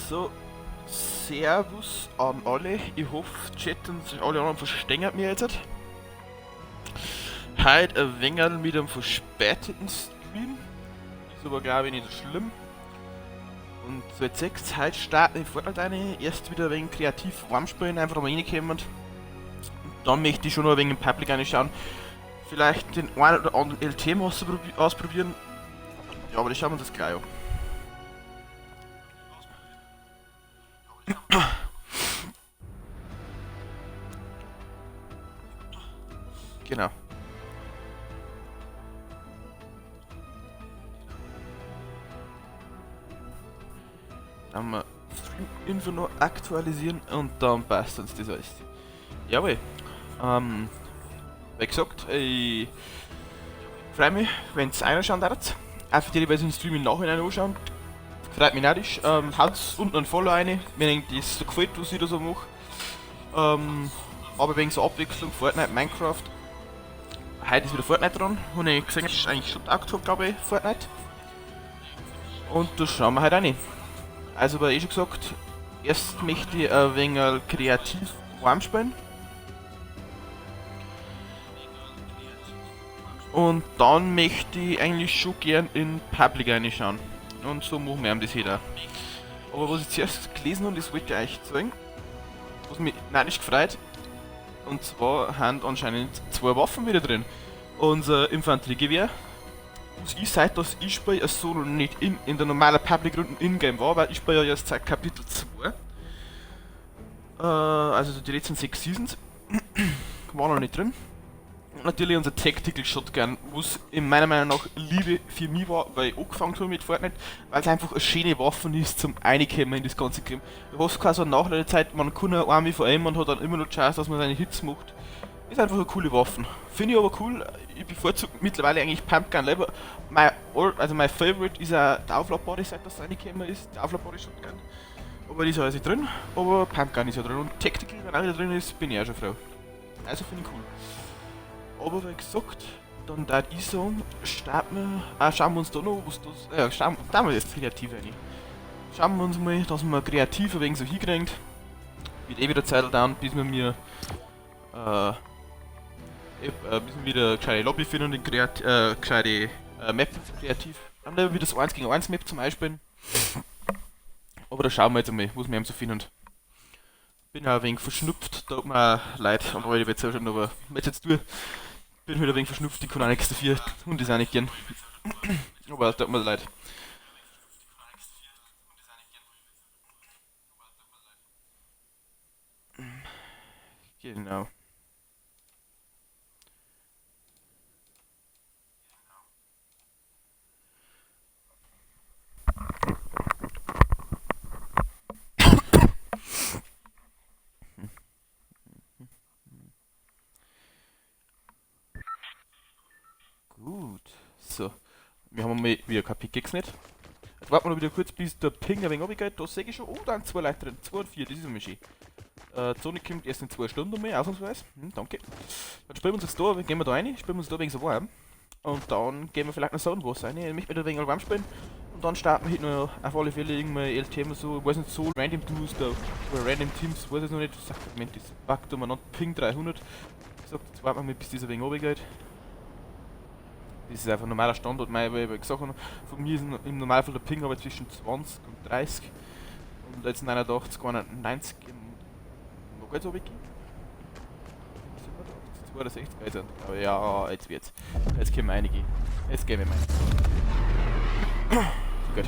So, Servus an alle. Ich hoffe, Chat und alle anderen verstehen mich jetzt. Heute ein wenig mit einem verspäteten Stream. Ist aber, glaube ich, nicht so schlimm. Und so jetzt sechs, heute starten ich Fortnite rein. Erst wieder ein wenig kreativ warm spielen, einfach mal reinkommen. Und dann möchte ich schon noch ein wenig im Public reinschauen. Vielleicht den einen oder anderen LTM ausprobieren. Ja, aber das schauen wir uns das gleich an. Genau. Dann wir Stream-Info noch aktualisieren und dann passt uns das alles. Jawohl. Wie gesagt, ich freue mich, wenn es einer schauen darf. Auch für die, die den Stream im Nachhinein anschauen. Freut mich narrisch. Haut unten ein Follow rein, wenn euch das so gefällt, was ich da so mache. Aber wegen so Abwechslung, Fortnite, Minecraft. Heute ist wieder Fortnite dran. Habe ich gesehen, ist eigentlich schon taugt, glaube ich, Fortnite. Und da schauen wir heute rein. Also, wie eh schon gesagt, erst möchte ich ein wenig kreativ warm spielen. Und dann möchte ich eigentlich schon gern in Public reinschauen. Und so machen wir das hier. Aber was ich zuerst gelesen habe, das wollte ich euch zeigen. Was mich narrisch gefreut. Und zwar haben anscheinend zwei Waffen wieder drin. Unser Infanteriegewehr, was ich seit das ich spiele, so noch nicht in der normalen Public-Runde in-game war, weil ich spiele ja erst seit Kapitel 2. Also die letzten 6 Seasons war noch nicht drin. Und natürlich unser Tactical Shotgun, was in meiner Meinung nach Liebe für mich war, weil ich angefangen habe mit Fortnite, weil es einfach eine schöne Waffe ist zum Reinkommen in das ganze Game. Du hast quasi eine Nachladezeit, man kann eine Army vor allem und hat dann immer noch die Chance, dass man seine Hits macht. Ist einfach eine coole Waffe. Finde ich aber cool. Ich bevorzuge mittlerweile eigentlich Pumpgun lieber. My Favorite ist auch die Aufladbare, seit das reingekommen ist. Die aufladbare Shotgun. Aber die ist ja alles nicht drin. Aber Pumpgun ist ja drin. Und Tactical, wenn auch wieder drin ist, bin ich auch schon froh. Also finde ich cool. Aber wie gesagt, dann darf ich sagen, starten wir. Ah, schauen wir uns da noch, was das. Ja, schauen, da haben wir jetzt kreativ rein. Schauen wir uns mal, dass wir kreativ ein wenig so hinkriegen. Wird eh wieder Zeit dauern, bis wir mir. Bis wir wieder eine gescheite Lobby finden und eine gescheite Map kreativ. Dann haben wir wieder das 1 gegen 1 Map zum Beispiel. Aber da schauen wir jetzt einmal, was wir so finden. Bin auch ein wenig verschnupft, da tut mir auch leid, aber ich werde es schon, aber was jetzt tue, bin wieder ein wenig verschnupft, ich kann auch nichts dafür und ist auch nicht gern. Aber tut mir leid. Genau. Gut. So. Wir haben mal wieder kein Pickaxe nicht. Jetzt warten wir noch wieder kurz, bis der Ping ein wenig runtergeht. Da sehe ich schon. Oh, da sind 2 Leute drin. 2 und 4, das ist immer schön. Zone kommt erst in 2 Stunden mal, ausnahmsweise. Danke. Dann spielen wir uns jetzt da, gehen wir da rein, spielen wir uns da wegen so warm. Und dann gehen wir vielleicht noch so was rein. Ich möchte mir da wegen warm spielen. Und dann starten wir heute noch auf alle Fälle irgendwann LTM oder so. Ich weiß nicht, so Random Duos da, oder Random Teams, weiß ich noch nicht. Moment, das packt umeinander. Ping 300. Wie gesagt, jetzt warten wir mal, bis dieser wegen runtergeht. Das ist einfach ein normaler Standort, weil ich gesagt habe, von mir ist im Normalfall der Ping aber zwischen 20 und 30. Und jetzt 89, 91 im noch geht's runtergehen. 87, 62, also, aber ja, jetzt wird's. Jetzt kommen einige. Jetzt gehen wir mal. Gut.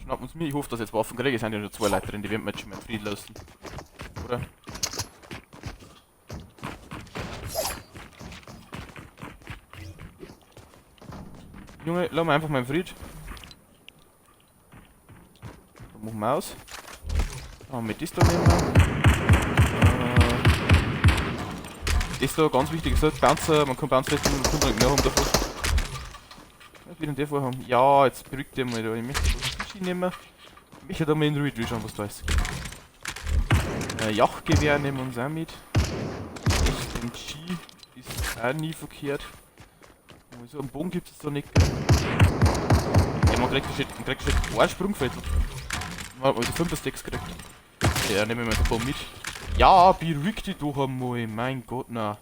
Schnappen uns mir. Ich hoffe, dass jetzt Waffen kriege. Es sind ja nur 2 Leute drin, die werden wir jetzt schon mal in Frieden lassen. Oder? Junge, lass mal einfach mal in Frieden. Dann machen wir aus. Dann mit das da nehmen wir. Das da, ganz wichtig, ist Bouncer, man kann Bouncer testen, man kann mehr haben davon. Was will denn der vorhaben? Ja, jetzt beruhigt der mal da. Ich möchte das Sushi nehmen. Ich möchte da mal in Ruhe schauen, was da ist. Jagdgewehr nehmen wir uns auch mit. SMG ist auch nie verkehrt. So einen Bogen gibt es da nicht. Ja, man kriegt schon ein Sprungviertel. Warte mal, die 5 Stacks gekriegt. Ja, nehmen wir mal den mit. Ja, beruhig dich doch einmal, mein Gott, na.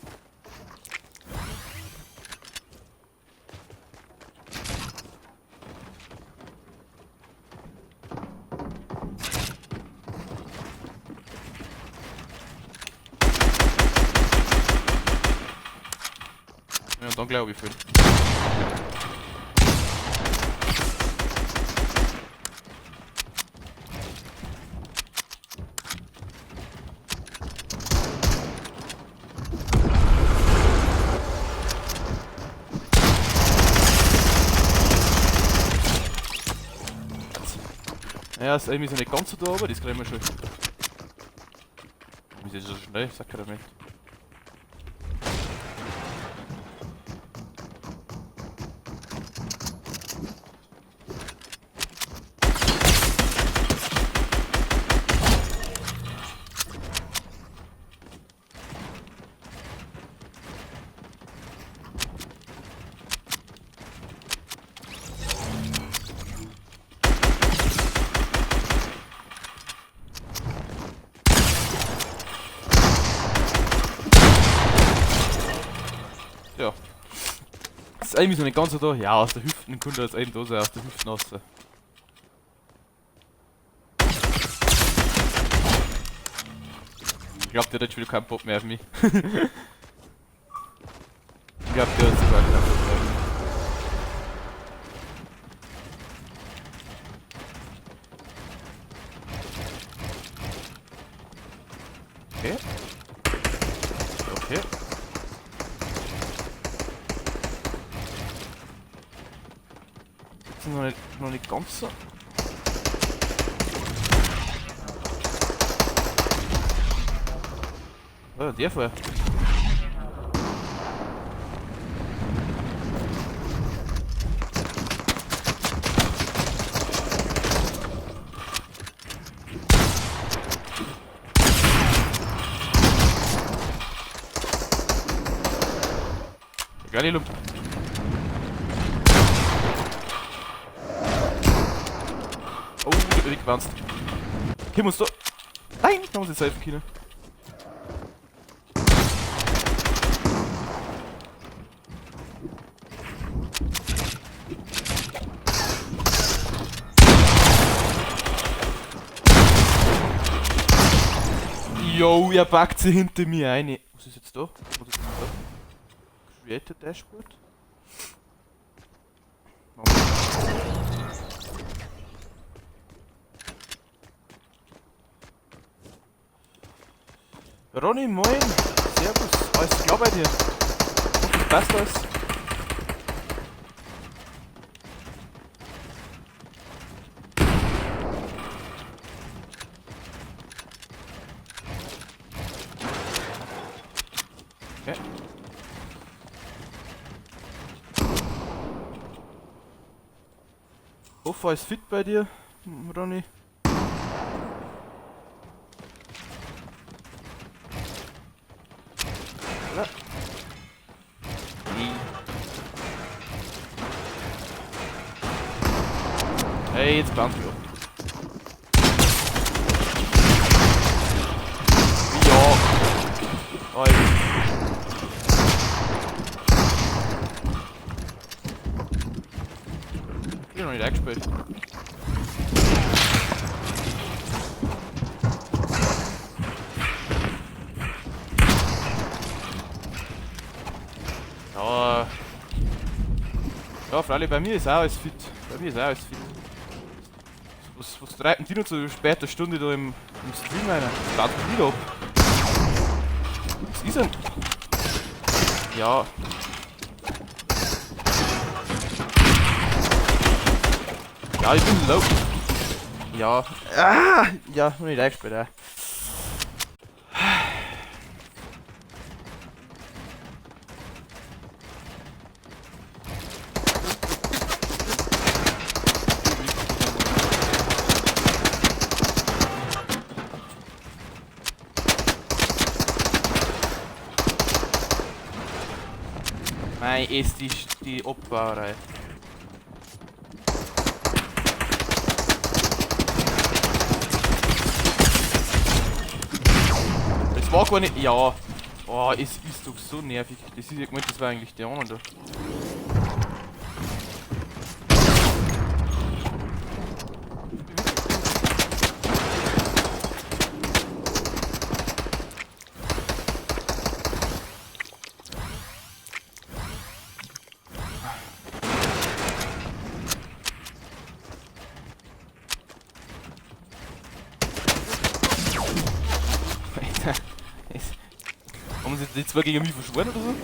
Ja, und dann glaube ich viel. Ja, das Aim ist ja nicht ganz so da, aber das kriegen wir schon. Warum ist das so schnell? Sakrament. Ja. Das Aim ist noch nicht ganz so da. Ja, aus der Hüften kommt das Aim da sein, aus der Hüften raus. Ich glaub, der hat jetzt wieder keinen Bock mehr auf mich. Ich glaub, der hat sogar keinen Bock mehr auf mich. Okay. Okay. Jetzt noch nicht ganz so. Oh, der vorher. Geile Lump. Oh, der wird gewanzt. Okay, musst du. Nein, da muss ich helfen können. Yo, er packt sie hinter mir ein. Was ist jetzt da? Was ist jetzt da? Creator Dashboard? Ronny, moin! Servus! Alles klar bei dir? Hoffe, es passt alles? Okay. Hoffe, alles fit bei dir, Ronny. Oder? Nee. Hey, jetzt bounce mich ab. Ja. Oh, ich bin noch nicht eingespielt. Ja. Ja, freilich, bei mir ist auch alles fit. Bei mir ist auch alles fit. Was treiben die noch zu später Stunde da im Stream rein? Das baut mich wieder ab. Was ist denn? Ja. Ja, ich bin low. Ja. Ah! Ja, noch nicht eingespielt, ja. Nein, ist die Abbauerei. Das war gar nicht. Ja. Oh, es ist doch so nervig. Das ist ja gemeint, das war eigentlich der andere. Alter. Haben sie die zwei gegen mich verschworen oder so?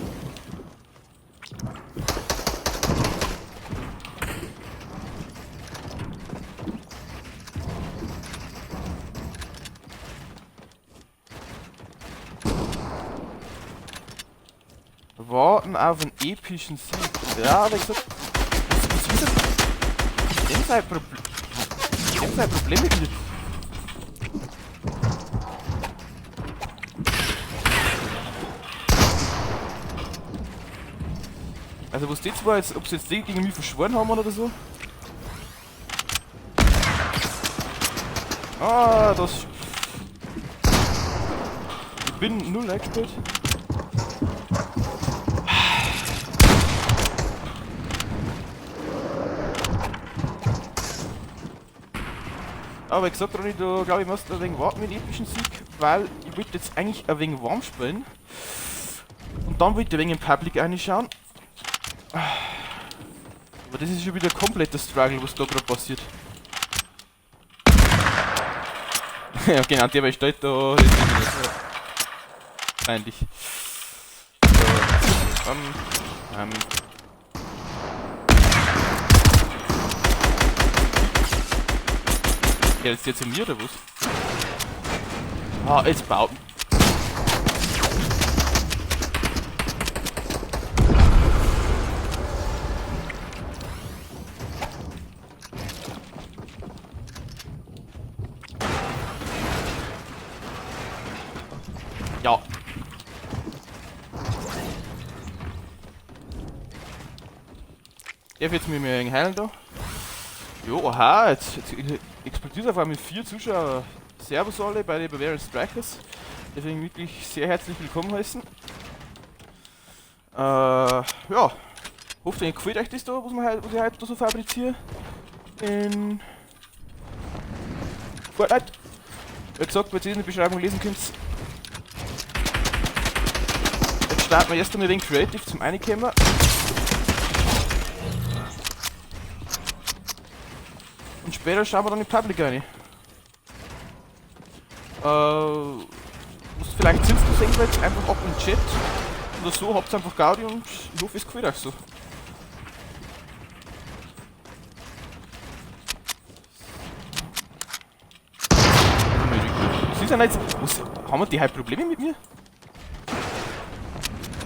Warten auf einen epischen Sieg. Ja, wie gesagt, was ist denn? Dem sein Problem. Dem sein Problem mit mir. Also was die zwei jetzt, ob sie jetzt die gegen mich verschworen haben oder so? Ah, das. Ich bin null eingespielt. Aber wie gesagt, Ronny, da glaube ich, musst du ein wenig warten mit dem epischen Sieg, weil ich wollte jetzt eigentlich ein wenig warm spielen. Und dann wollte ich ein wenig im Public reinschauen. Aber das ist schon wieder kompletter Struggle, was da gerade passiert. Ja, genau, der steht da. Peinlich. So, Ja, jetzt der zu mir oder was? Ah, jetzt baut. Ja. Darf jetzt mit mir heilen da? Jo, aha, jetzt explodiert auf einmal mit 4 Zuschauer. Servus alle bei den Bavarian Strikers. Deswegen wirklich sehr herzlich willkommen heißen. Ja, hoffe, euch gefällt euch das da, was ich heute da so fabriziere. In Fortnite. Wie gesagt, wenn ihr in der Beschreibung lesen könnt. Jetzt starten wir erst einmal den Creative zum Reinkommen. Und später schauen wir dann in Public rein. Was vielleicht sinnvoll sehen wollt, einfach ab in den Chat. Oder so, habt einfach Gaudi und ich hoffe, es gefällt euch so. Was ist denn jetzt? Was, haben wir die halt Probleme mit mir?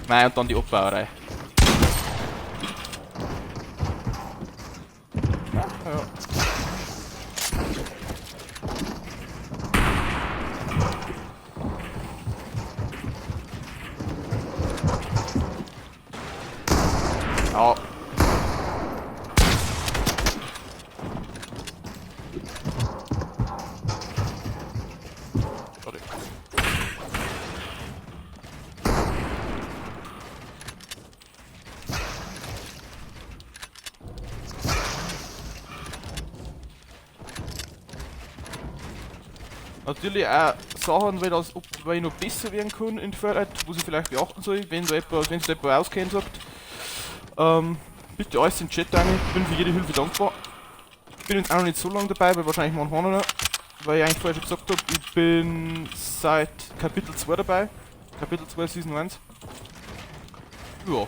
Nein, und dann die Abbauerei. Ja, ja. Ja. Sorry. Natürlich auch Sachen, weil das, ob weil ich noch besser werden kann in Fortnite, was ich vielleicht beachten soll, wenn da jemand, wenn sich da jemand auskennt, sagt. Bitte alles in den Chat rein, ich bin für jede Hilfe dankbar. Ich bin jetzt auch noch nicht so lange dabei, weil wahrscheinlich manche noch nicht, weil ich eigentlich vorher schon gesagt habe, ich bin seit Kapitel 2 dabei. Kapitel 2 Season 1. Ja.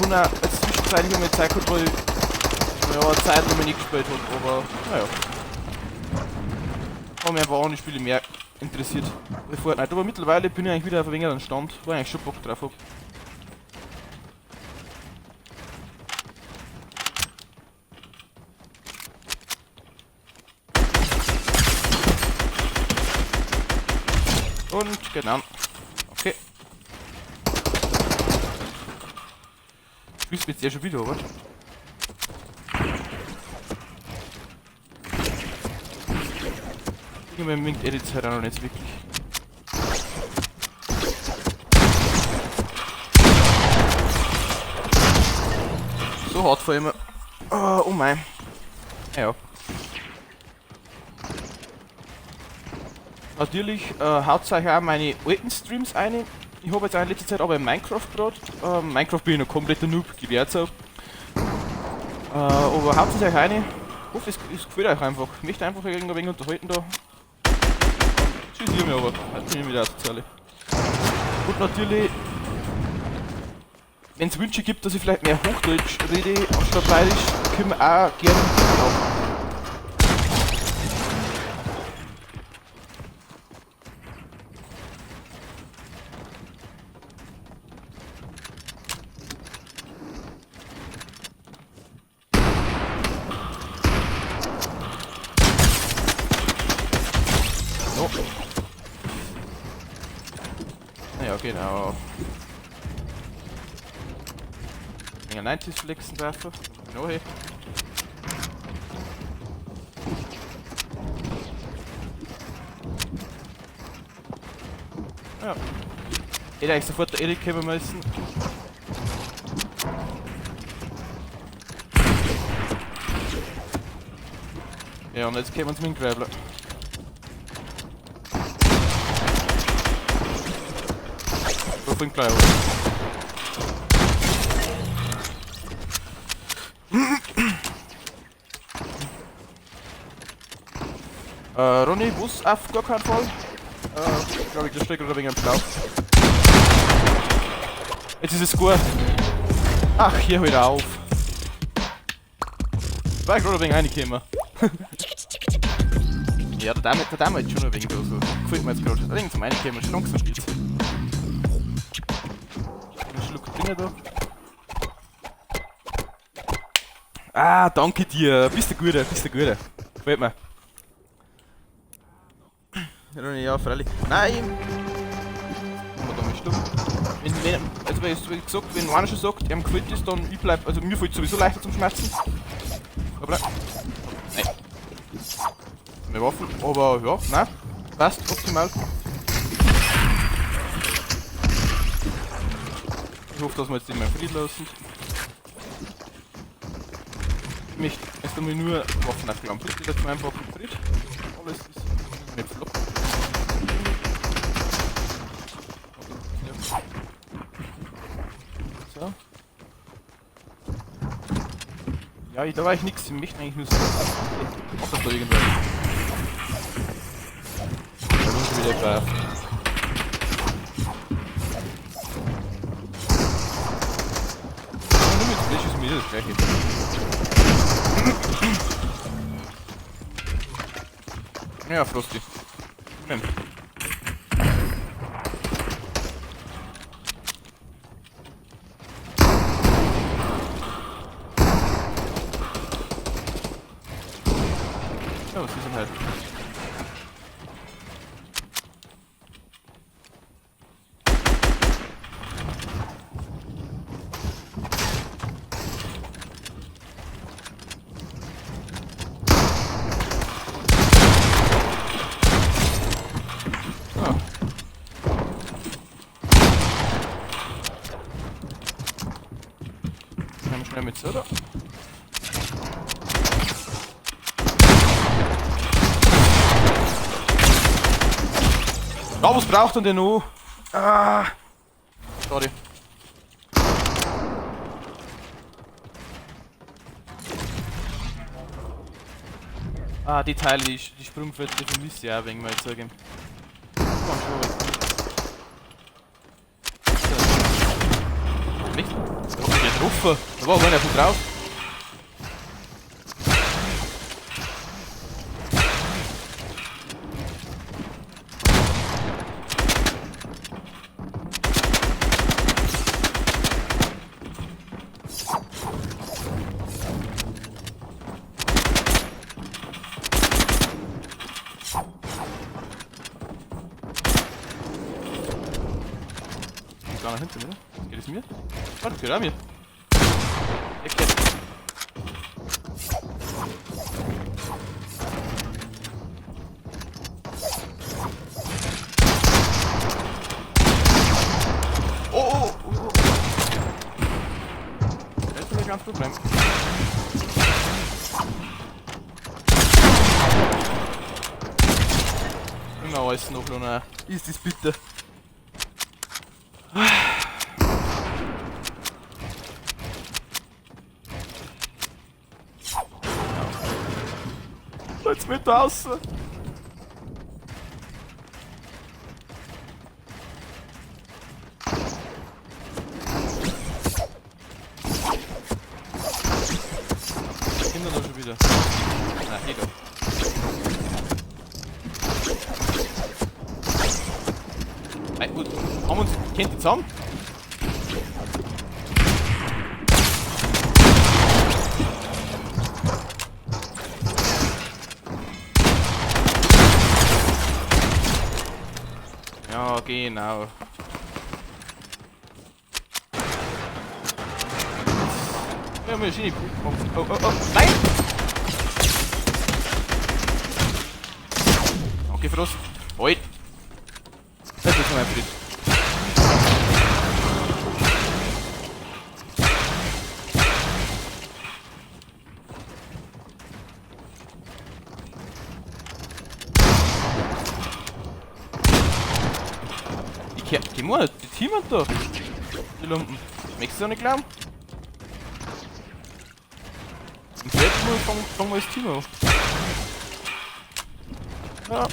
Und auch als zwischenzeitlich einmal Zeit gehabt, weil ich ja, eine Zeit lang nicht gespielt habe, aber naja. Haben mich einfach andere Spiele mehr interessiert bei Fortnite. Aber mittlerweile bin ich eigentlich wieder auf ein wenig an Stand, wo ich eigentlich schon Bock drauf hab. Und genau. Okay. Spielst du jetzt ja schon wieder, oder? Irgendwann winkt Edits halt auch noch nicht so wirklich. So hart vor immer. Oh, oh mein. Ja. Natürlich haut euch auch meine alten Streams ein. Ich habe jetzt auch in letzter Zeit aber in Minecraft gerade. Minecraft bin ich noch kompletter Noob, gebe ich auch zu. Aber haut es euch ein. Ich hoffe, es gefällt euch einfach. Ich möchte einfach ein wenig unterhalten da. Tschüss, ihr mir aber. Halt mich wieder asoziale. Und natürlich, wenn es Wünsche gibt, dass ich vielleicht mehr Hochdeutsch rede anstatt Bayerisch, können wir auch gerne machen. So. Ja, genau. 90s flexen dürfen. No, hey. Ja. Hätte eigentlich sofort der Erik kommen müssen. Ja, und jetzt kommen wir mit dem Grappler. Da fängt gleich an. Ronny, was auf gar keinen Fall. Ich glaube, ich stehe gerade wegen am Schlauch. Jetzt ist es gut. Ach, hier halt auf. War ich gerade wegen reingekommen. Ja, der Dame ist schon ein wenig da so. Gefällt mir jetzt gerade. Ein wenig zum Reinkommen, schon langsam geht's. Einen Schluck Dinge da. Ah, danke dir. Bist du guter, bist du guter. Gefällt mir. Ja, freilich. Nein! Machen wir da mal Stopp. Also wie gesagt, wenn einer schon sagt, ihm gefällt es, dann ich bleib, also mir fällt es sowieso leichter zum Schmerzen. Aber nein. Mehr Waffen, aber ja, nein. Passt, optimal. Ich hoffe, dass wir jetzt den mal Frieden lassen. Ich möchte erst einmal nur Waffen aufklauen. Bitte, dass wir einfach im Frieden. Alles ist nicht flop. So. Ja, da war ich nix. Ich möchte eigentlich nur so. Mach das da irgendwas. Da bin ich wieder brav. Ja, nur mit Flash ist mir das gleiche. Ja, Frosty. Nein. Ja, was ist denn halt? Ah. Nehmen wir schnell mit, oder? Ja, was braucht denn der noch? Ah. Sorry. Ah, die Teile, die Sprungfelder, die vermisse ich auch, wenn ich mal jetzt sagen. Nicht? Da hab ich getroffen. Da war einer von drauf. Gar nicht hinter mir. Geht es mir? Oh, das geht auch mir. Ich kenn. kleines Problem. Immer alles noch, Luna. Ist das bitte? Jetzt mit raus! Kinder da schon wieder. Na, hey doch. Ey, gut. Haben wir uns. Kennt ihr zusammen? Ja, genau. Ja, mir schön. Oh, oh, oh, nein! Okay, Frost. Halt! Das ist mein Fried. Die Mann, die Team da. Die Lumpen. Möchtest du nicht glauben? Und jetzt mal fangen wir das Team an. Ja.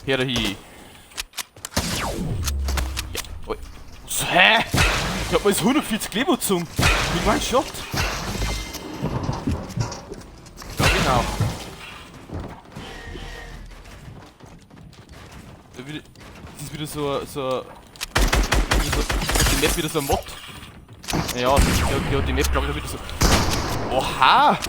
Her hier. Ja. Oi. Was, hä? Ich hab mal jetzt 140 Leben gezogen. Mit einem Shot. Ja, genau. Das ist wieder so, die Map wieder so ein Mod. Ja, die hat die Map, glaube ich, wieder so. Oha!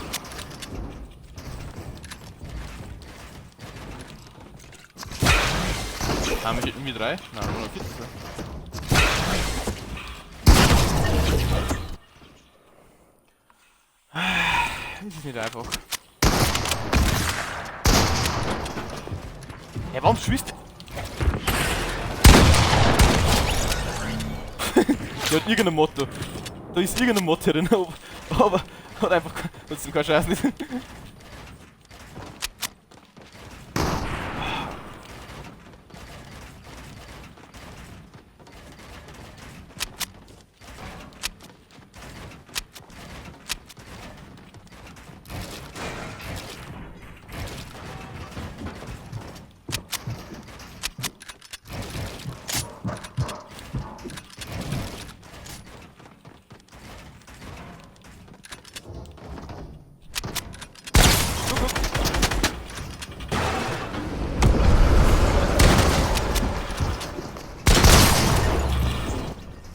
Haben wir hier irgendwie 3? Nein, nur noch 4. Das ist nicht einfach. Hey, warum schießt? Der hat irgendein Motto. Da ist irgendein Motto drin, aber hat einfach trotzdem keinen Scheiß nicht.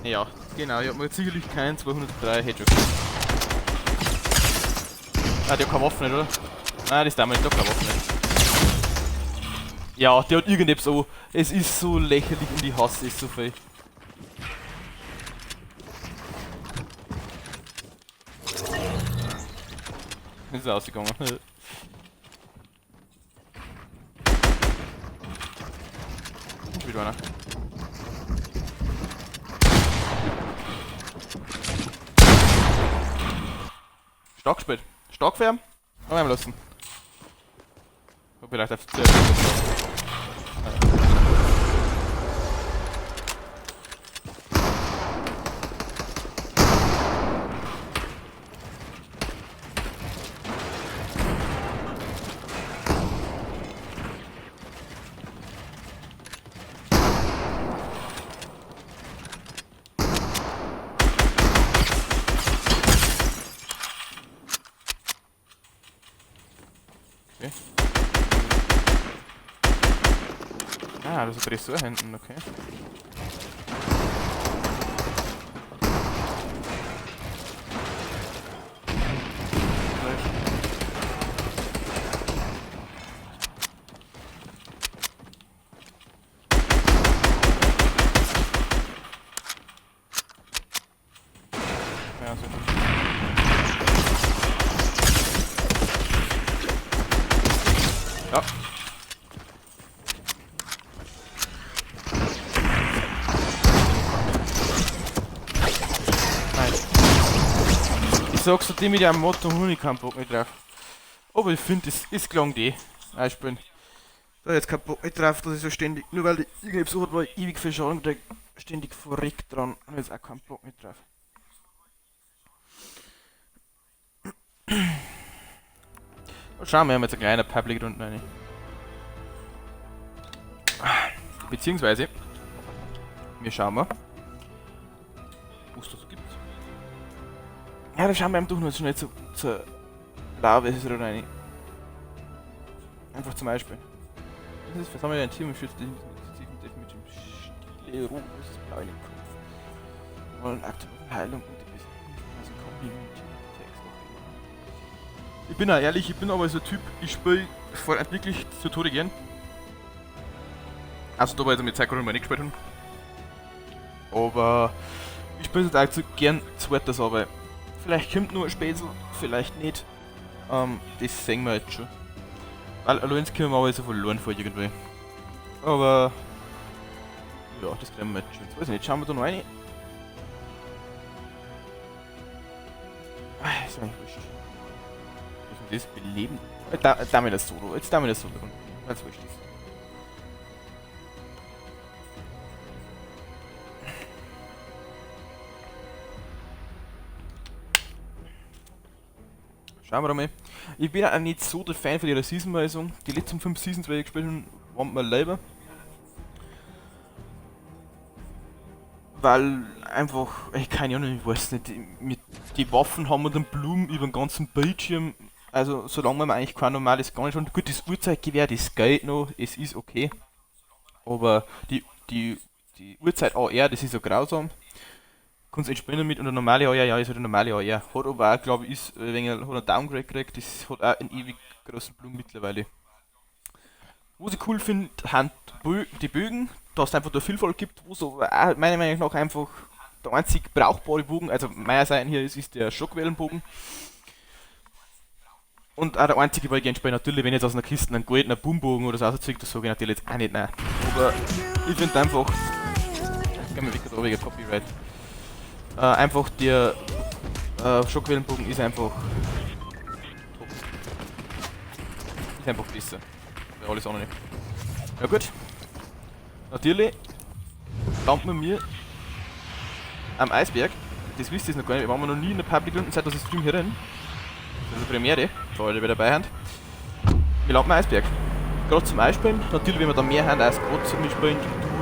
Ja, genau, ich hab mir jetzt sicherlich keinen 203 Headshot. Ah, der hat keine Waffe nicht, oder? Nein, das ist damals, der hat keine Waffe nicht. Ja, der hat irgendetwas an. Es ist so lächerlich und ich hasse es so viel. Ist ausgegangen. Schon wieder einer. Stark gespielt. Stark gefärbt. Aber wir lassen. Vielleicht auf zuerst. Okay. Ah, das ist ein Tresor hinten, okay. Ja, so gut. Ja. gesagt, so die mit dem Motto habe ich keinen Bock mehr drauf. Aber ich finde, es ist gelangt eh. Einspielen. Da jetzt keinen Bock mehr drauf, dass ich so ständig, nur weil ich irgendetwas hat, wo ich ewig viel Schaden krieg, ständig verreckt dran. Habe jetzt auch keinen Bock mehr drauf. Schauen wir, haben jetzt eine kleine Public Runde rein. Beziehungsweise, wir schauen mal, was es da so gibt. Ja, da schauen wir einfach nur schnell zur Lava ist es rein. Einfach zum Beispiel. Das ist, was haben wir denn? Team schützt dich mit dem Stile, rot, das ist blau in den Kopf. Wollen aktive Heilung und die besten Kombi mit Text. Ich bin auch ehrlich, ich bin aber so ein Typ, ich spiele Fortnite wirklich zu Tode gern. Also da war ich mit Zeit mal nicht gespielt haben. Aber ich spiele es halt auch zu gern zweites, aber vielleicht kommt nur ein Spätzl, vielleicht nicht. Das sehen wir jetzt schon. Weil allein können wir aber so verloren vor irgendwie. Aber ja, das kriegen wir jetzt schon. Jetzt weiß ich nicht, schauen wir da noch rein. Ah, ist eigentlich wurscht. Was ist denn das? Beleben? Da mir das Solo. Jetzt da mir das Solo. Weil's wurscht ist. Schauen wir mal. Ich bin auch nicht so der Fan von ihrer Season-Weisung. Die letzten 5 Seasons, die ich gespielt habe, waren mir lieber. Weil einfach, ich keine Ahnung, ich weiß nicht, mit die Waffen haben wir den Blumen über den ganzen Bildschirm. Also solange man eigentlich kein normales gar nicht hat. Gut, das Uhrzeitgewehr, das geht noch, es ist okay. Aber die Uhrzeit AR, das ist so grausam. Kannst nicht spielen damit und der normale AR, ja, ist halt der normale AR. Hat aber auch, glaube ich, ist, wenn er hat einen Downgrade gekriegt, das hat auch einen ewig großen Blumen mittlerweile. Was ich cool finde, sind die Bögen, dass es einfach da Vielfalt gibt, wo es aber auch meiner Meinung nach einfach der einzig brauchbare Bogen, also meiner Seite hier ist der Schockwellenbogen. Und auch der einzige, weil ich gerne spiele, natürlich, wenn ich jetzt aus einer Kiste einen goldenen Boombogen oder so rausziehe, das sage ich natürlich jetzt auch nicht, nein. Aber ich finde einfach, ich kann mir wirklich da wegen Copyright. Einfach der Schockwellenbogen ist einfach top. Ist einfach besser. Weil alles andere nicht. Ja gut. Natürlich landen wir mir am Eisberg. Das wisst ihr noch gar nicht. Wir waren noch nie in der Public Runde, seit dass ich Stream hier drin. Das ist eine Premiere, für alle, die dabei sind. Wir landen am Eisberg. Gerade zum Beispiel. Natürlich, wenn wir da mehr haben als gerade zum Spielen,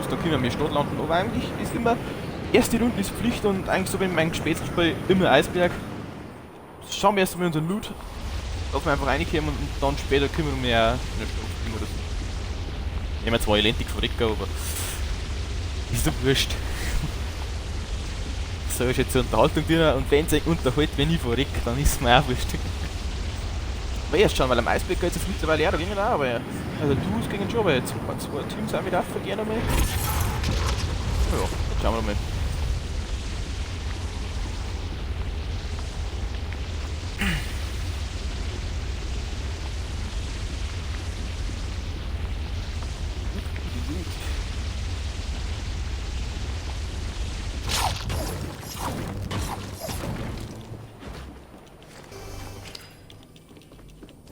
dann können wir mehr Stadt landen. Aber eigentlich ist immer. Erste Runde ist Pflicht und eigentlich so wie in meinem Spätzlespiel immer Eisberg. Schauen wir erst mal unseren Loot, dass wir einfach reinkommen und dann später können wir mehr in der Stadt fliegen oder so. Nehmen wir zwar elendig verrecken, aber ist doch wurscht. So ist jetzt zur Unterhaltung dienen und wenn es euch unterhält, wenn ich verreck, dann ist es mir auch wurscht. Aber erst schon, weil am Eisberg geht es jetzt mittlerweile auch, da gingen auch, aber ja. Also du gegen schon, aber jetzt ein, zwei Teams auch mit aufgehen einmal. Ja, jetzt schauen wir mal.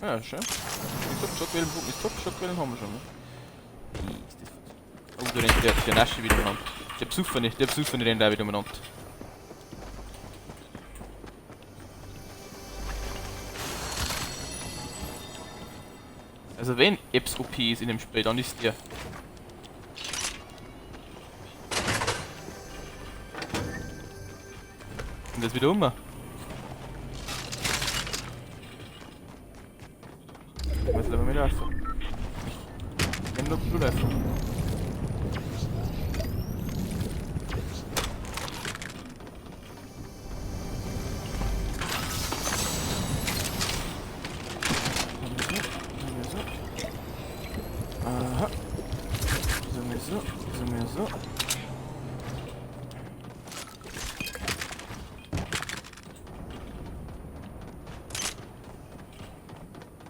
Ja, schön. Wie gesagt, Schockwellenbogen ist top, Schockwellen haben wir schon. Ne? Ist das gut. Oh, da rennt der Naschi wieder umeinander. Der Besucher rennt auch wieder umeinander. Also wenn Apps OP ist in dem Spiel, dann ist der. Und das wieder um. Was ist aber mit raus? Ich bin nur Blut einfach. Aha. So.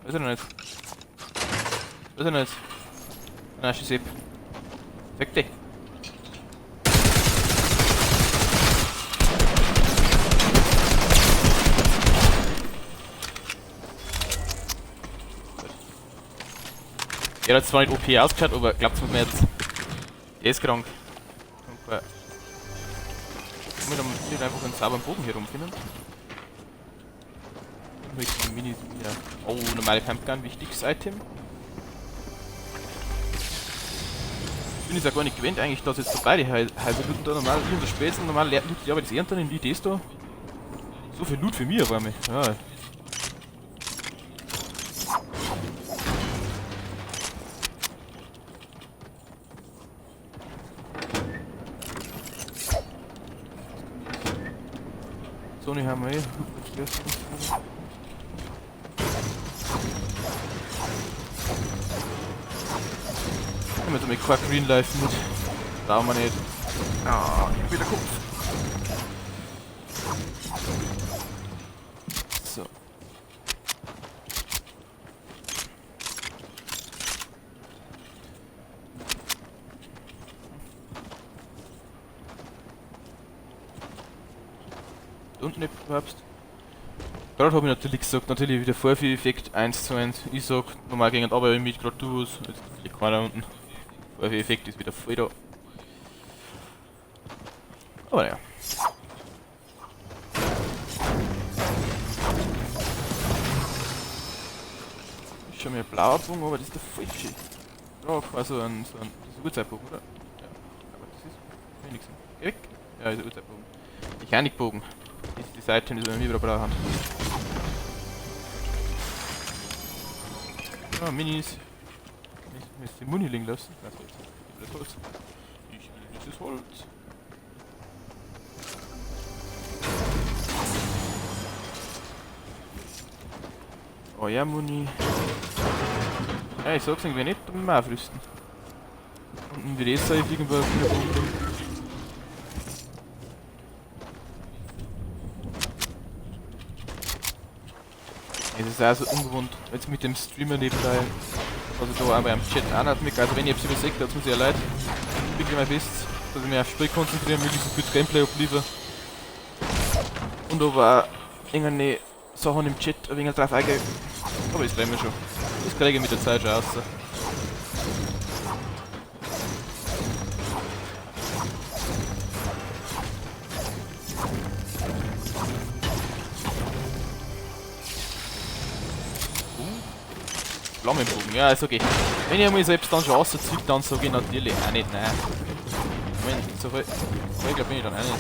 Was ist denn jetzt? Was ist denn jetzt? Na, schieß ab. Fick dich. Der hat zwar nicht OP ausgeschaut, aber glaubt's mir jetzt. Der ist krank. Okay. Kann man nicht einfach einen sauberen Bogen hier rumfinden? Mini, ja. Oh, normale Pumpgun, wichtiges Item. Ich bin es ja gar nicht gewöhnt eigentlich, dass jetzt so beide Häuser looten da normal, wie unser Spätzle, normal looten die, aber das Ernten in die das da. So viel Loot für mich auf einmal. Ja. Sony haben wir eh. Nehmen wir mit kein Green Life mit. Brauchen wir nicht. Ah, ich bin der Kopf. So. Unten überhaupt. Gerade habe ich natürlich gesagt, natürlich wieder Vorführeffekt 1:1. Ich sag, normal gegen aber mit gerade du was. Jetzt liegt keiner unten. Vorführeffekt ist wieder voll da. Aber naja. Ist schon mehr blauer Bogen, aber das ist der falsche. Ja, quasi so ein, das ist ein Uhrzeitbogen, oder? Ja, aber das ist mir nichts. Geh weg! Ja, ist ein Uhrzeitbogen. Mechanikbogen. Das ist die Seite, die wir wieder brauchen. Ah, Minis. Ich muss die Muni liegen lassen. Das Holz. Ich will das Holz. Ich will dieses Holz. Oh ja, Muni. Ja, ich sag's irgendwie nicht, dann müssen wir aufrüsten. Und wie das sei, fliegen wir auf den Boden. Es ist auch so ungewohnt, jetzt mit dem Streamer nebenbei, also da auch beim Chat auch nicht mit, also wenn ihr etwas überseht, tut's mir sehr leid. Wirklich mein Bestes, dass ich mich aufs Spiel konzentriere, möglichst ein gutes Gameplay abliefere. Und aber auch irgendeine Sachen im Chat ein wenig drauf eingehe. Aber das kriegen wir schon. Das kriege ich mit der Zeit schon raus. Flammenbogen, ja, ist okay. Wenn ich mal selbst dann schon rausziehe, dann sage ich natürlich auch nicht nein. Moment, so viel bin ich dann auch nicht.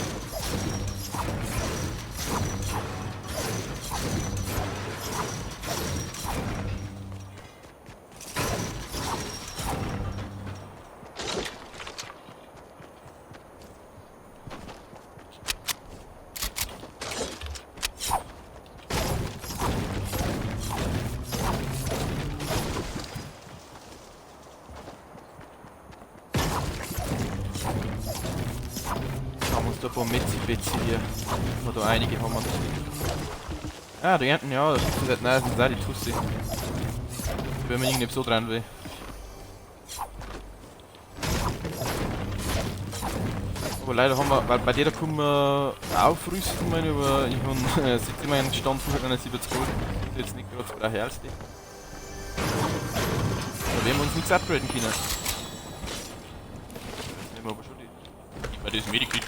Da paar Metzi-Betzi hier. Wo da einige haben wir. Ah, die ernten, ja, das ist halt, nein, das sind auch die Tussi. Wenn man irgendwie so dran will. Aber leider haben wir, weil bei der da können wir aufrüsten, meine ich, aber ich habe sitze immer einen Stand von 179 Gold. Das ist jetzt nicht gerade das Brachialste. Da werden wir uns nichts upgraden können. Das nehmen wir aber schon die. Gib mir das Medikit.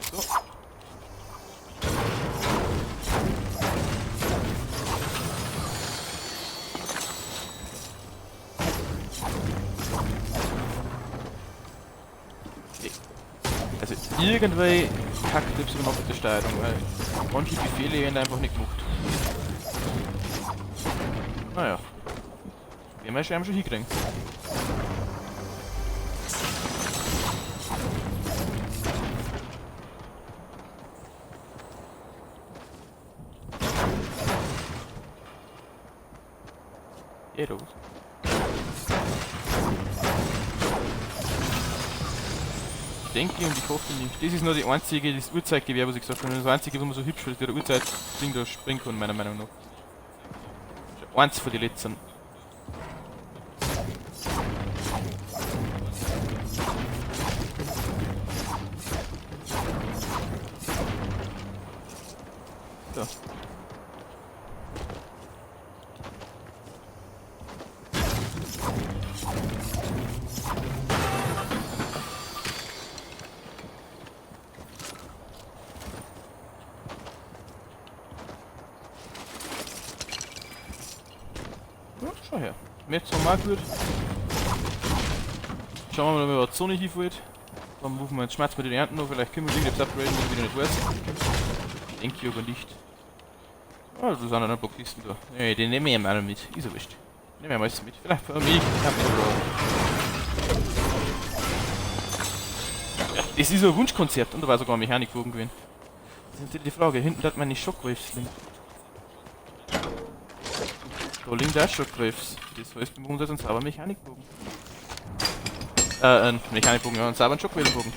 So. Okay. Also irgendwie kackt es noch mit der Steuerung, weil manche Befehle werden einfach nicht gemacht. Naja. Werden wir schon hinkriegen. Ich denke und ich hoffe nicht. Das ist nur die einzige, das Uhrzeitgewehr, was ich gesagt habe. Das einzige, wo man so hübsch mit der Uhrzeit-Ding da springen kann, meiner Meinung nach. Eins von den letzten. So. Metz haben wir auch gut. Schauen wir mal, ob die Sonne hinfällt. Dann rufen wir jetzt, schmerzen wir die Ernten noch, vielleicht können wir irgendetwas upgraden, wenn ich wieder nicht weiß. Denke ich aber nicht. Ah, das sind noch ein paar Kisten da. Nee, den nehme ich auch noch mit. Ist ja wurscht. Nehmen wir alles mit. Vielleicht für mich. Ja, das ist ein Wunschkonzert und da war sogar ein Mechanikbogen gewesen. Das ist natürlich die Frage. Hinten hat meine Shockwaves liegen. Da liegen auch Shockwaves. Das heißt, wir machen jetzt einen sauberen Mechanikbogen. Einen Mechanikbogen, ja, einen sauberen Shockwave-Bogen.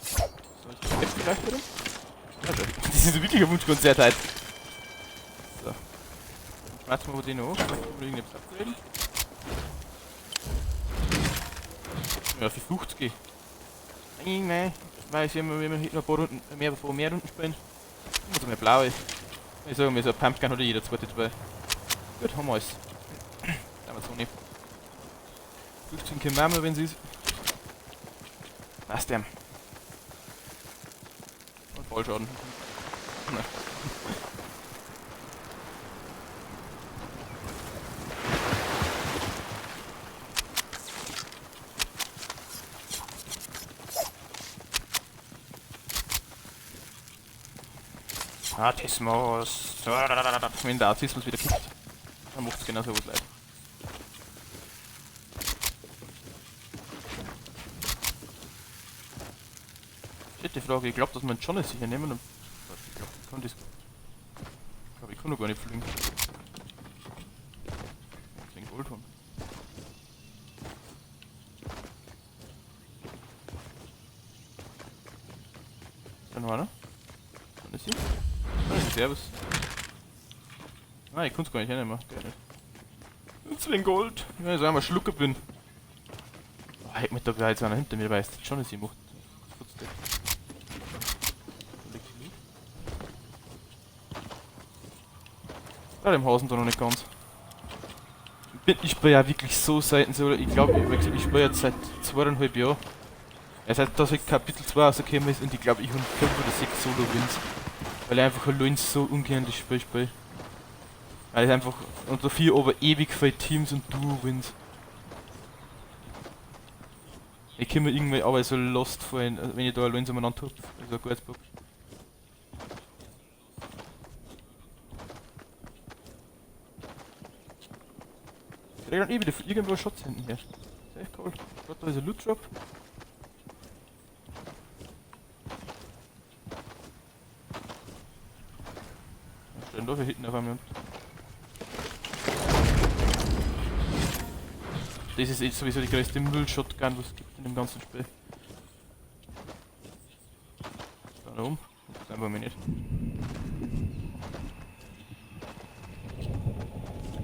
So, ist das vielleicht wieder? Also, das ist wirklich ein Wunschkonzert heute. So. Schmerzen wir den noch. Vielleicht können wir irgendetwas upgraden. Ja, für 50. Nein, nein. Weil ich immer, wenn wir noch ein paar Runden, mehr, bevor mehr Runden spielen. Immer so mehr blaue. Ich sage mal, so ein Pumpgun hat jeder zweite dabei. Gut, haben wir alles. Amazone. 15 können wir auch mal, wenn sie ist. Passt dem. Und Fallschaden. Nein. Autismus. Wenn der Autismus wieder kickt, dann macht's genau so was leid. Shit, die Frage, ich glaub, dass man schon sicher nehmen und. Ich glaub, ich kann das. Ich glaub, ich kann noch gar nicht fliegen. 10 Gold haben. Ist da noch einer? Dann ist sie. Servus. Ah, ich kann's gar nicht hernehmen. Geil nicht. 10 Gold. Ja, ich einmal Schlucker bin. Oh, ich mit da jetzt einer hinter mir, weiß schon, dass sie macht. Ja, dem Hausen da noch nicht ganz. Ich spiele ja wirklich so selten so. Ich glaube, ich spiele jetzt seit 2,5 Jahren. Ja, seit dass ich Kapitel 2 rausgekommen ist und ich glaube, ich habe 5 oder 6 Solo-Wins. Weil ich einfach allein so ungern das Spiel spiele. Weil ich einfach unter 4 aber ewig viele Teams und Duo-Wins. Ich komme mir irgendwie aber so lost vor, wenn ich da allein so umeinander hupf. Also ein gutes Bock. Ich krieg dann eh wieder irgendwo Shots hinten her. Das ist echt cool. Gott, da ist ein Loot Drop. Was steht denn da für hinten auf einmal? Das ist eh sowieso die größte Müll-Shotgun, was es gibt in dem ganzen Spiel. Da oben? Das ist einfach mir nicht.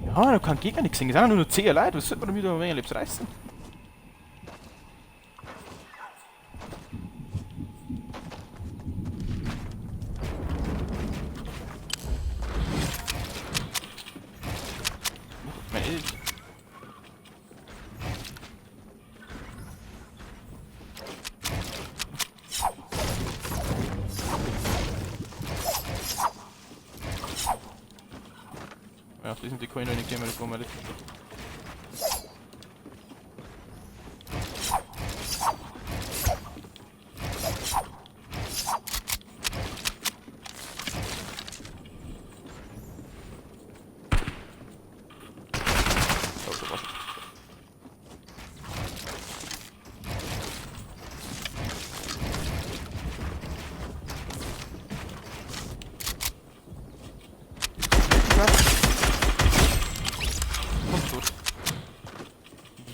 Ja, da kann Gegner nichts sehen. Es sind nur noch 10 Leute. Was sollte man damit ein wenig lebs reißen? Ja, die sind die Coin noch nicht gekommen, das war mein letzter Schritt. Oh, da war's.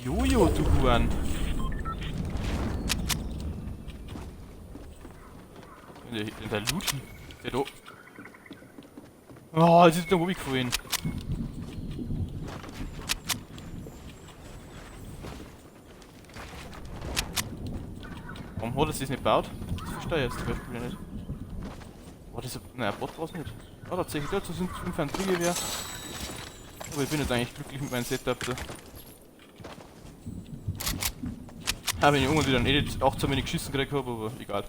Jojo, du Huan. Der Loot. Der da. Oh, jetzt ist der Hobby gefallen. Warum hat er das nicht gebaut? Das verstehe ich jetzt zum Beispiel nicht. Oh, das ist. Nein, ein Bot war's nicht. Oh, tatsächlich, dazu sind 5 Infanteriegewehr. Aber ich bin jetzt eigentlich glücklich mit meinem Setup da. Habe ich irgendwann wieder einen Edit auch zu wenig geschissen gekriegt habe, aber egal.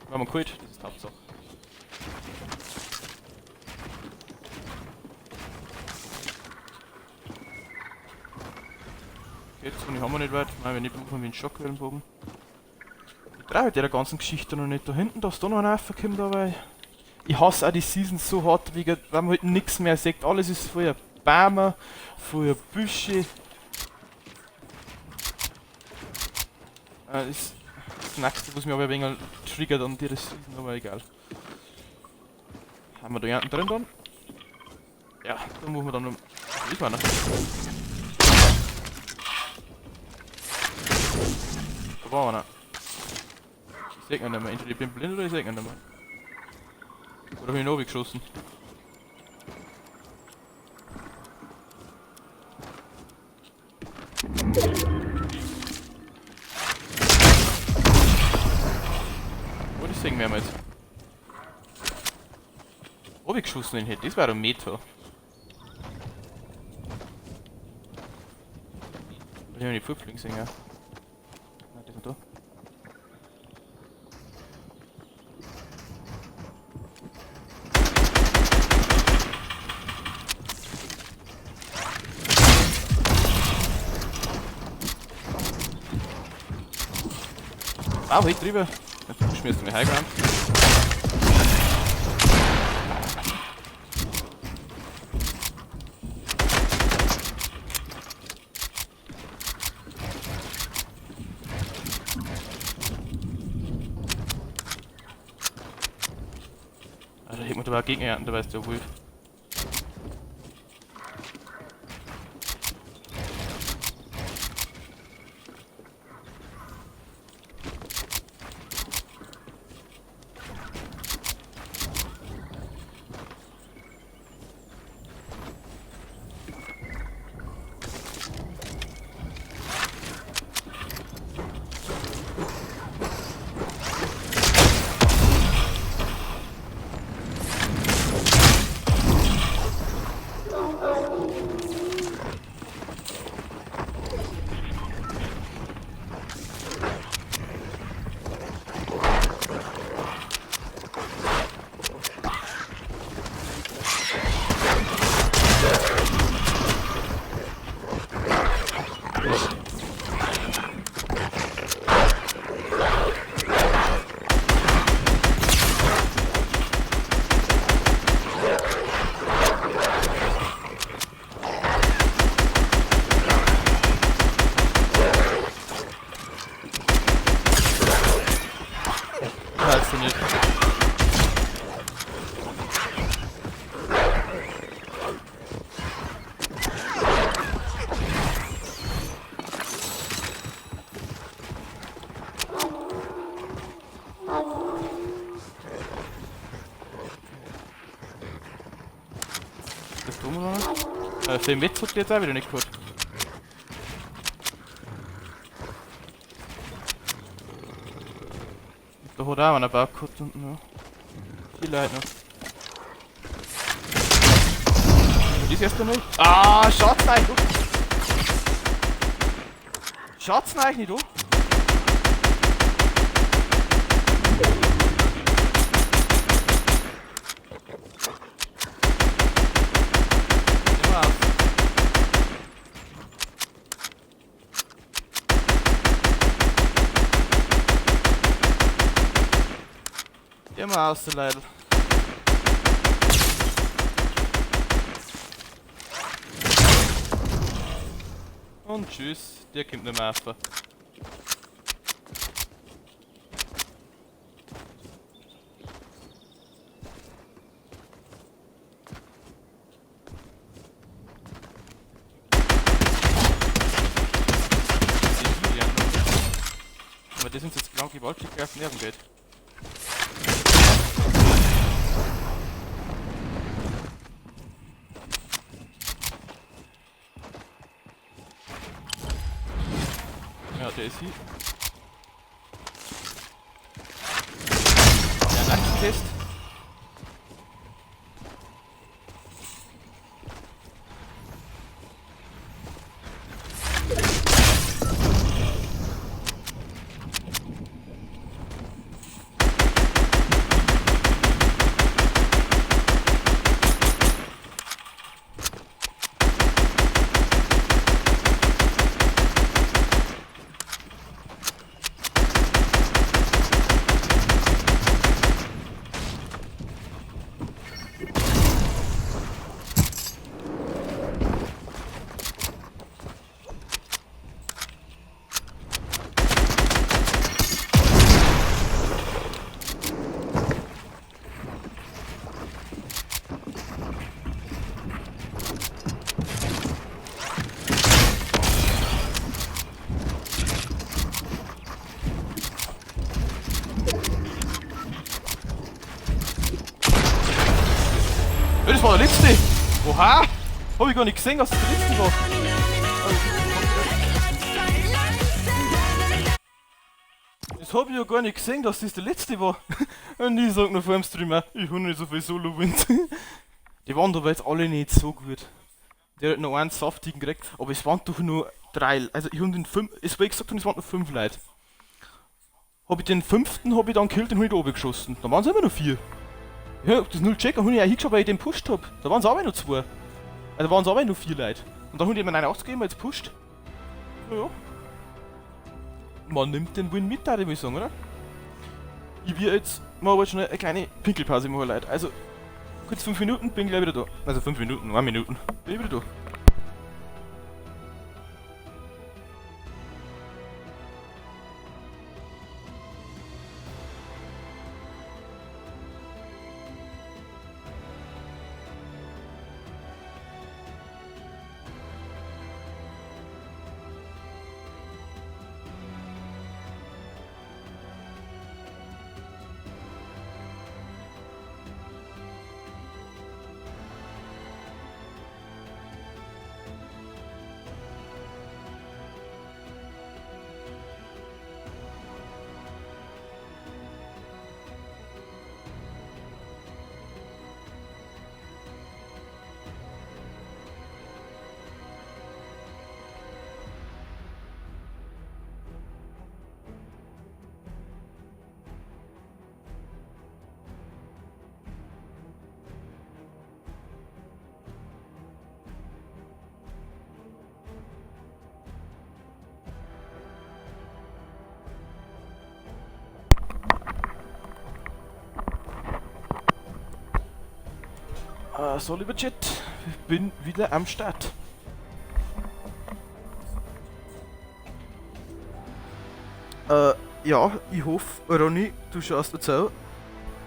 War mal kalt, das ist die Hauptsache. Okay, Zone haben wir nicht weit. Nein, wir nicht brauchen wir einen Schockwellenbogen. Ich traue der ganzen Geschichte noch nicht. Da hinten, dass da noch ein Affe kommt, aber ich hasse auch die Season so hart, weil man halt nichts mehr sieht. Alles ist voller Bäume, voller Büsche. Das ist das nächste, was mich aber ein wenig triggert an der Season, aber egal. Haben wir da hinten drin dann? Ja, da muss man dann noch. Ich war noch. Da war einer. Ich seh ihn nicht mehr. Entweder ich bin blind oder ich seh ihn nicht mehr. Oder hab ich ihn runtergeschossen? Wo das sehen wir jetzt? Runtergeschossen ihn hätte, das wäre ein Meter. Ich hab nicht vorfliegen gesehen, ja. Nein, die sind da. Ah, halt drüber. Jetzt schmierst du mich Highground. Da hätte man aber auch Gegner, da weißt du ja wohl. Den Witz hat jetzt auch wieder nicht gehört. Da hat auch einer Bau gehabt unten noch. Viele Leute noch. Das erste nicht. Ah, schaut's euch an! Schaut's euch nicht an! Immer aus der Leidl. Und tschüss, der kommt nicht mehr auf. Aber das sind jetzt genau gewaltig auf den Nerven geht. Ja, der ist hier. Der Nackentest. Oha! Hab ich gar nicht gesehen, dass das der letzte war. Das hab ich ja gar nicht gesehen, dass das der letzte war. Und ich sag noch vor dem Stream auch, ich hab nicht so viel Solo-Wins. Die waren aber jetzt alle nicht so gut. Der hat noch einen saftigen gekriegt, aber es waren doch nur 3, also ich hab den 5, es war gesagt, es waren nur 5 Leute. Hab ich den 5. hab ich dann gekillt, den hab ich da oben geschossen. Da waren es immer noch 4. Ja, hab das null gecheckt, dann hab ich auch hingeschaut, weil ich den gepusht hab. Da waren es aber noch 2. Also waren es aber nur 4 Leute. Und dann hab ich mir 89 gegeben, weil ich gepusht. Ja. Man nimmt den Win mit, würde ich sagen, oder? Ich will jetzt mal aber schnell eine kleine Pinkelpause machen, Leute. Also, kurz 5 Minuten, bin gleich wieder da. Also 5 Minuten, 1 Minute. Bin ich wieder da. So, lieber Chat, ich bin wieder am Start. Ja, ich hoffe, Ronny, du schaust mir zu.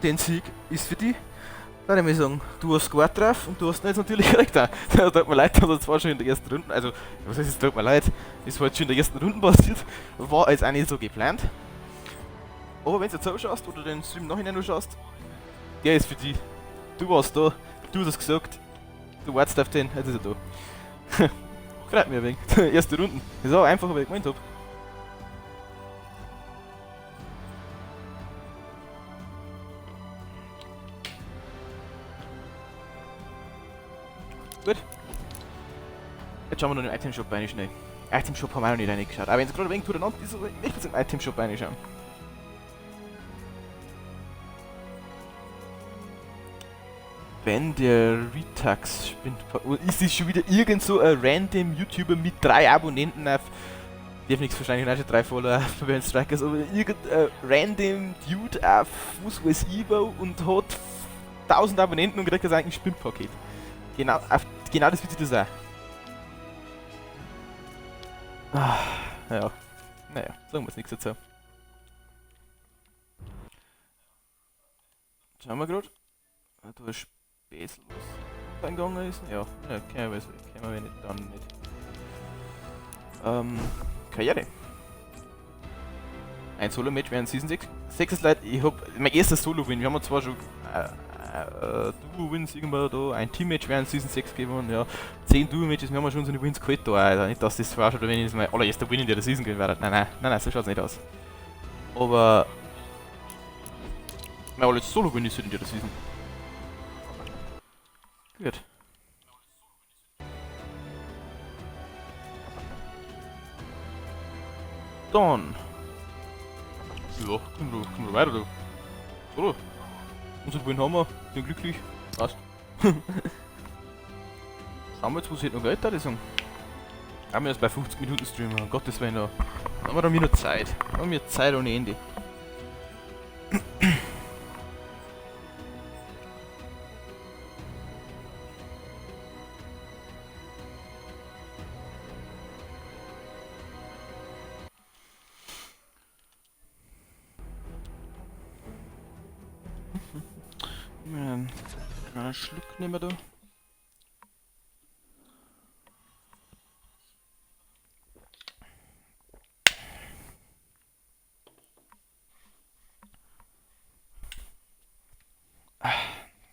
Den Sieg ist für dich. Darf ich mal sagen, du hast gewartet drauf und du hast ihn jetzt natürlich gekriegt. Da tut mir leid, dass er zwar schon in der ersten Runde, also, was heißt, es tut mir leid, es war jetzt schon in der ersten Runde passiert, war jetzt auch nicht so geplant. Aber wenn du jetzt zuschaust oder den Stream nachhinein noch schaust, der ist für dich. Du warst da, du hast es gesagt, du wartest auf den, jetzt ist er da. Freut mich ein wenig. Erste Runden. Das ist auch einfacher, wie ich gemeint hab. Gut. Jetzt schauen wir noch in den Item-Shop rein schnell. Item-Shop haben wir auch noch nicht reingeschaut. Aber wenn es gerade ein wenig durcheinander ist, aber ich möchte jetzt in den Item-Shop reinschauen. Wenn der Retax spinnt, ist das schon wieder irgend so ein random YouTuber mit 3 Abonnenten auf, darf nichts wahrscheinlich auch schon 3 Follower auf bei Strikers, aber irgendein random Dude auf was weiß ich wo und hat 1000 Abonnenten und kriegt das eigentlich ein Spinnpaket. Genau, auf, genau das wird sich das auch. Ah, ja. Naja, sagen wir's nichts dazu. Schauen wir grad. Ah, da ist Besel, was eingegangen ist. Ja, ja, kennen wir, kennen wir nicht, dann nicht. Karriere. Ein Solo-Match während Season 6. 6 ist leid, ich hab mein erster Solo-Win. Wir haben zwar schon Duo-Wins irgendwann da, ein Team-Match während Season 6 gewonnen, ja. 10 Duo-Matches, wir haben schon unsere Wins geholt da, also nicht, dass das zwar schon, wenn ich mein allererster Win in der Season gewesen wäre. Nein, nein, nein, nein, so schaut's nicht aus. Aber mein allererster Solo-Win ist in der Season. Gut. Dann. Ja, kommen wir weiter da. Oder? Unseren Win haben wir, bin glücklich. Passt. Schauen wir jetzt, was heute noch geht, würde ich sagen. Haben wir erst bei 50 Minuten streamen, um Gottes Willen da. Dann haben wir da wieder Zeit. Dann haben wir Zeit ohne Ende. Einen Schluck nehmen wir da.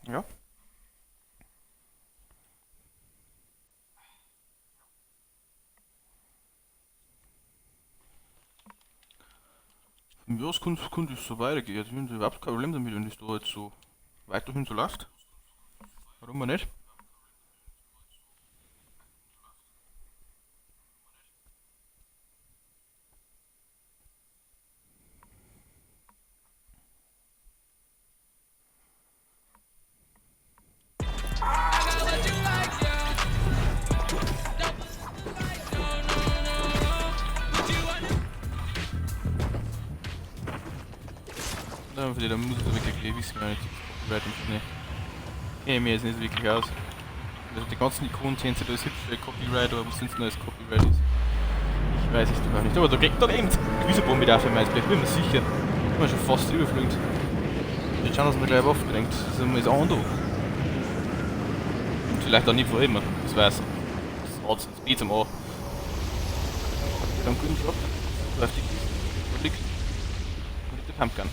Ja. Ja, es könnte so weitergehen. Also, ich habe überhaupt kein Problem damit, wenn das da jetzt so weiterhin so läuft. Warum auch nicht? Da muss ich wirklich wissen, wenn ich Copyright und ne. Kenne mir jetzt nicht wirklich aus. Also die ganzen Ikonen-Tänze, da ist hübsch Copyright, aber was sonst noch als Copyright ist. Ich weiß es doch auch nicht. Aber da geht gewisse Bombe da für mein Blech, bin mir sicher. Ich bin schon fast überfliegt. Jetzt schauen, dass man gleich Waffe bringt. Das ist immer das A und O. Und vielleicht auch nicht vor immer, das weiß. Das A, das B zum A. Dann guten Drop. Läuft die Kiste. Da liegt. Da liegt der Pumpgun.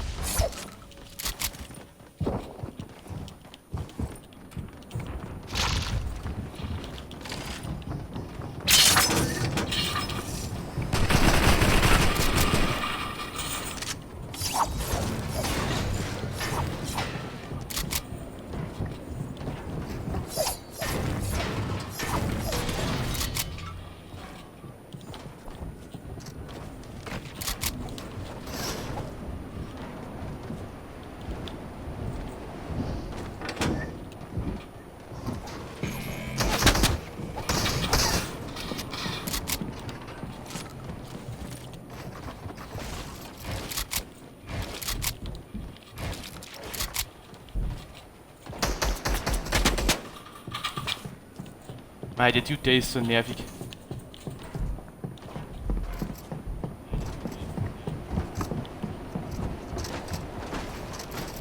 Mei, der Dude, der ist so nervig.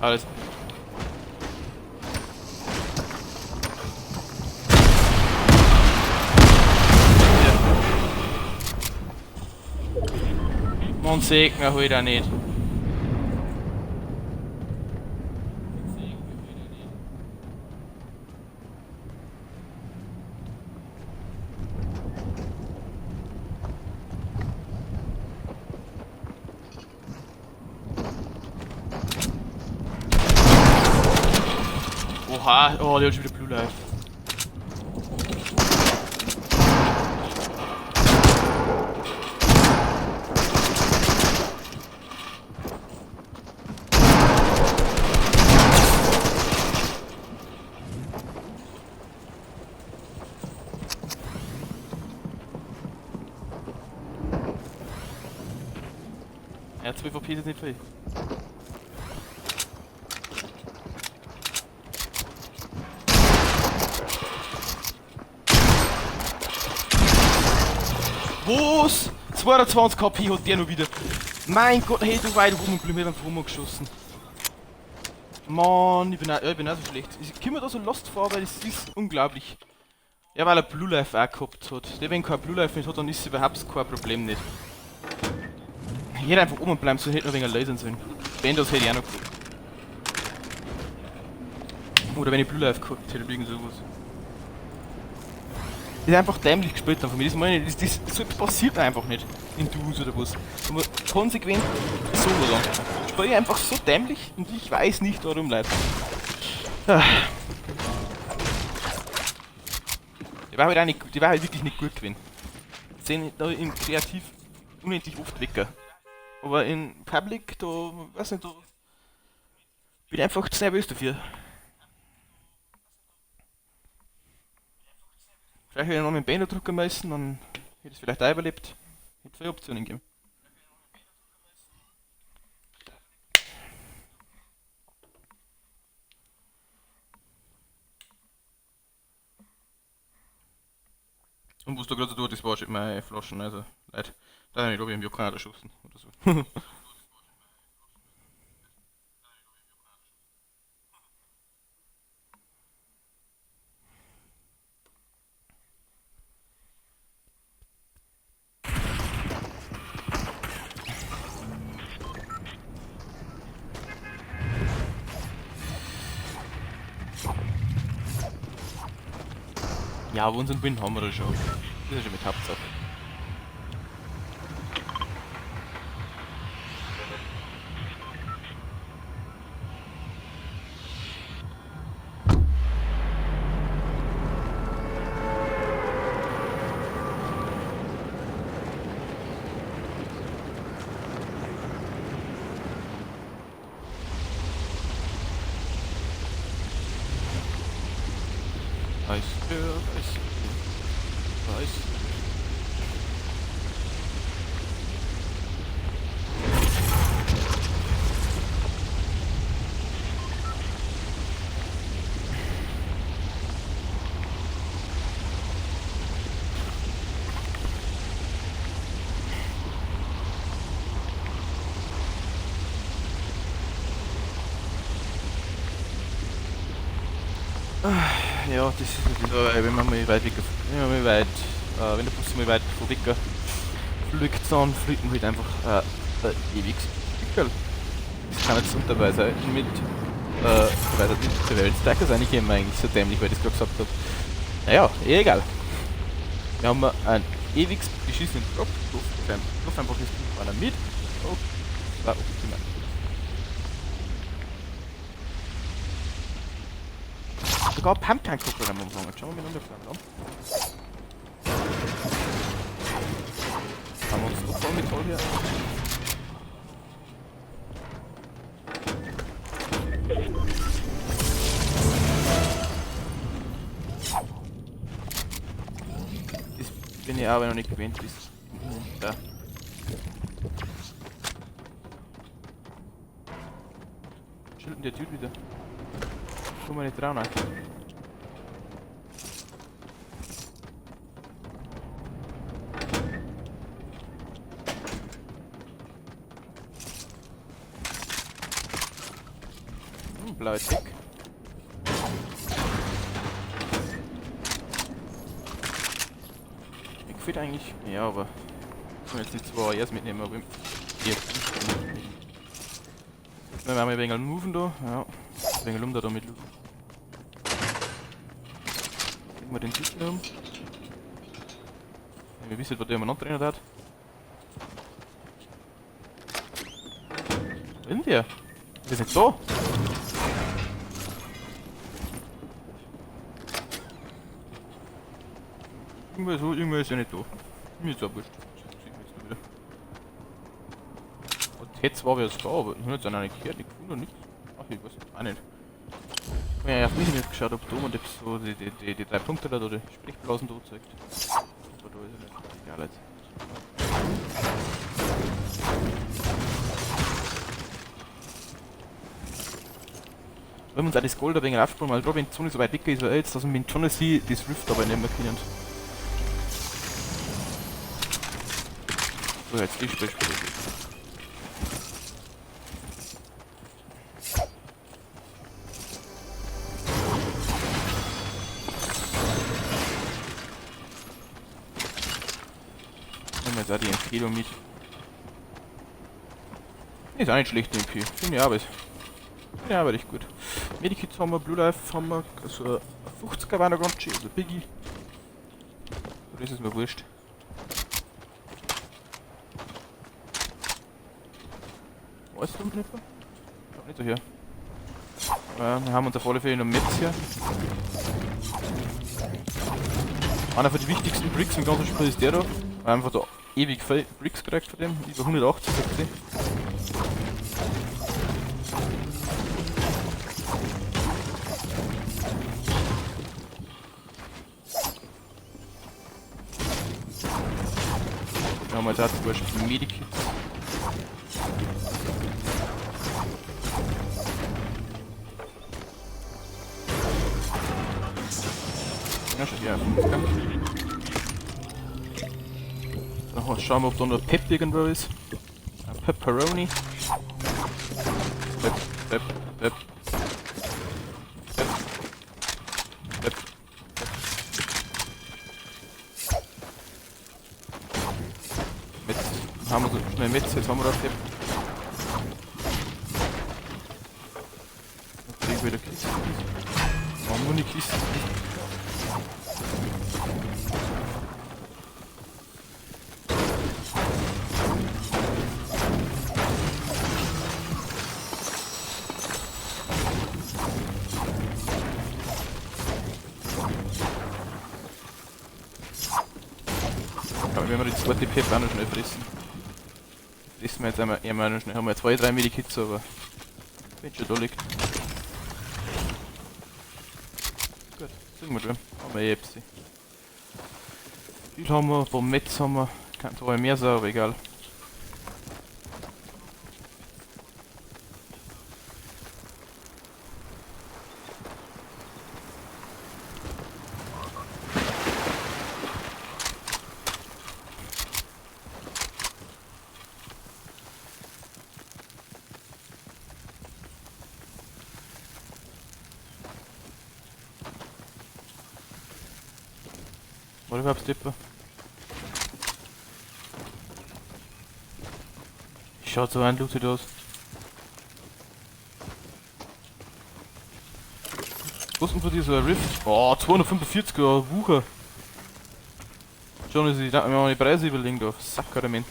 Alles. Ja. Man sieht mir heute auch nicht. Oha, oh, der hat schon wieder Blue Life. Ja, 2 VP ist nicht viel. Was? 22 KP hat der noch wieder. Mein Gott, hey, du weit rum und blieb einfach rumgeschossen. Mann, ich bin auch so schlecht. Ich komme mir da so lost vor, weil das ist unglaublich. Ja, weil er Blue Life auch gehabt hat. Der, wenn kein Blue Life nicht hat, dann ist es überhaupt kein Problem nicht. Ich hätte einfach oben bleiben sollen, hätte noch wegen lasern sollen. Bandos hätte ich auch noch gehabt. Oder wenn ich Blue Life gehabt hätte, irgend sowas. Das ist einfach dämlich gespielt dann von mir. Das meine ich, das passiert einfach nicht in Duos oder was. Aber konsequent so oder. Ich spiele einfach so dämlich und ich weiß nicht warum, Leute. Die war halt auch nicht, die war halt wirklich nicht gut gewesen. Sehen da im Kreativ unendlich oft wecker. Aber in Public, da, weiß nicht, da bin ich einfach zu nervös dafür. Vielleicht hätte ich noch mit dem Bänder drücken müssen, dann hätte ich es vielleicht auch überlebt. Hätte 2 Optionen gegeben. Und was da gerade so tut, das war schon meine Flaschen, also Leute, da habe ich glaube ich im Joker erschossen oder so. Ja, aber unseren Win haben wir da schon. Das ist ja schon mit Hauptsache. Weiß, weiß, weiß. Ja, das ist natürlich so, wenn man mal weit weg, wenn man mal weit, wenn der Bus mal weit von weg fliegt, dann fliegt man halt einfach ewig Pickel. Das kann jetzt dabei sein mit mit der Welt. Da ist eigentlich immer eigentlich so dämlich, weil ich das gerade gesagt habe. Naja, eh egal. Wir haben einen ewig beschissenen Drop. Ruf einfach das Ding einer mit. Oh, das war optimal. Sogar Pumpkin-Kuckel am Anfang. Jetzt schauen wir mal an. Haben wir uns doch voll mit voll hier. Das bin ich aber noch nicht gewöhnt, bis da. Chillt denn der Typ wieder? Komm mal nicht drauf, nein. Blauer Tick. Mir gefällt eigentlich. Ja, aber ich kann jetzt nicht zwei ARs mitnehmen, aber ich. Wir werden ein wenig moven da. Ja, ein wenig um da mit. Legen wir den Tisch um. Wir wissen, was der immer noch drin hat. Wo ist denn der? Der ist nicht da! Irgendwo so, irgendwo ist er nicht da. Mir ist auch wurscht. Sieht man jetzt wieder. Und jetzt war jetzt da, aber ich habe jetzt auch noch nicht gehört, nicht gefunden, nichts. Ach, ich weiß auch nicht. Ich habe ja auf mich nicht geschaut, ob da und so die 3 Punkte da oder die Sprechblasen da zeigt. Aber da ist er nicht. Egal jetzt. Wenn wir uns auch das Gold ein wenig aufsparen, weil gerade wenn die Zone so weit weg ist, weil jetzt, dass wir mit dem Tunnel sie das Rift aber nicht mehr können. So, jetzt die Sprechblase. Nehmen wir jetzt auch die Empfehlung mit. Ist auch nicht schlecht, die MP. Finde ich auch was. Ja, aber echt gut. Medikits haben wir, Blue Life haben wir, also 50er war noch ganz schön, also Biggie. Das ist mir wurscht. Was ist da unten etwa? Ich nicht so hier. Wir haben uns auf alle Fälle noch Metz hier. Einer von den wichtigsten Bricks im ganzen Spiel ist der da. Weil einfach da ewig viel Bricks gekriegt von dem. Über 180, 60. Da haben wir jetzt auch zum Beispiel Medikits. Ja, schon hier, 50er. Dann schauen wir, ob da noch Pep irgendwo ist. Ein Pepperoni. Pep, Pep, Pep. Pep. Pep. Pep. Metz. Haben wir so schnell Metz, jetzt haben wir da Pep. Dann kriegen wir wieder Kisten. Oh, nur die Kisten. Aber wenn wir die zweite Pep auch noch schnell fressen. Fressen wir jetzt einmal noch schnell. Haben wir 2, 3 Medikits, aber wenn schon da liegt. Gut, Sehen wir schon. Haben wir eh etwas. Viel haben wir, ein paar Metz haben wir. Kann zwar mehr sein, aber egal. War überhaupt Stepper? Schaut so ein looted aus. Was ist denn für dieser Rift? Oh, 245er Wucher. Schon, ich darf mir mal die Preise überlegen da. Sackerament.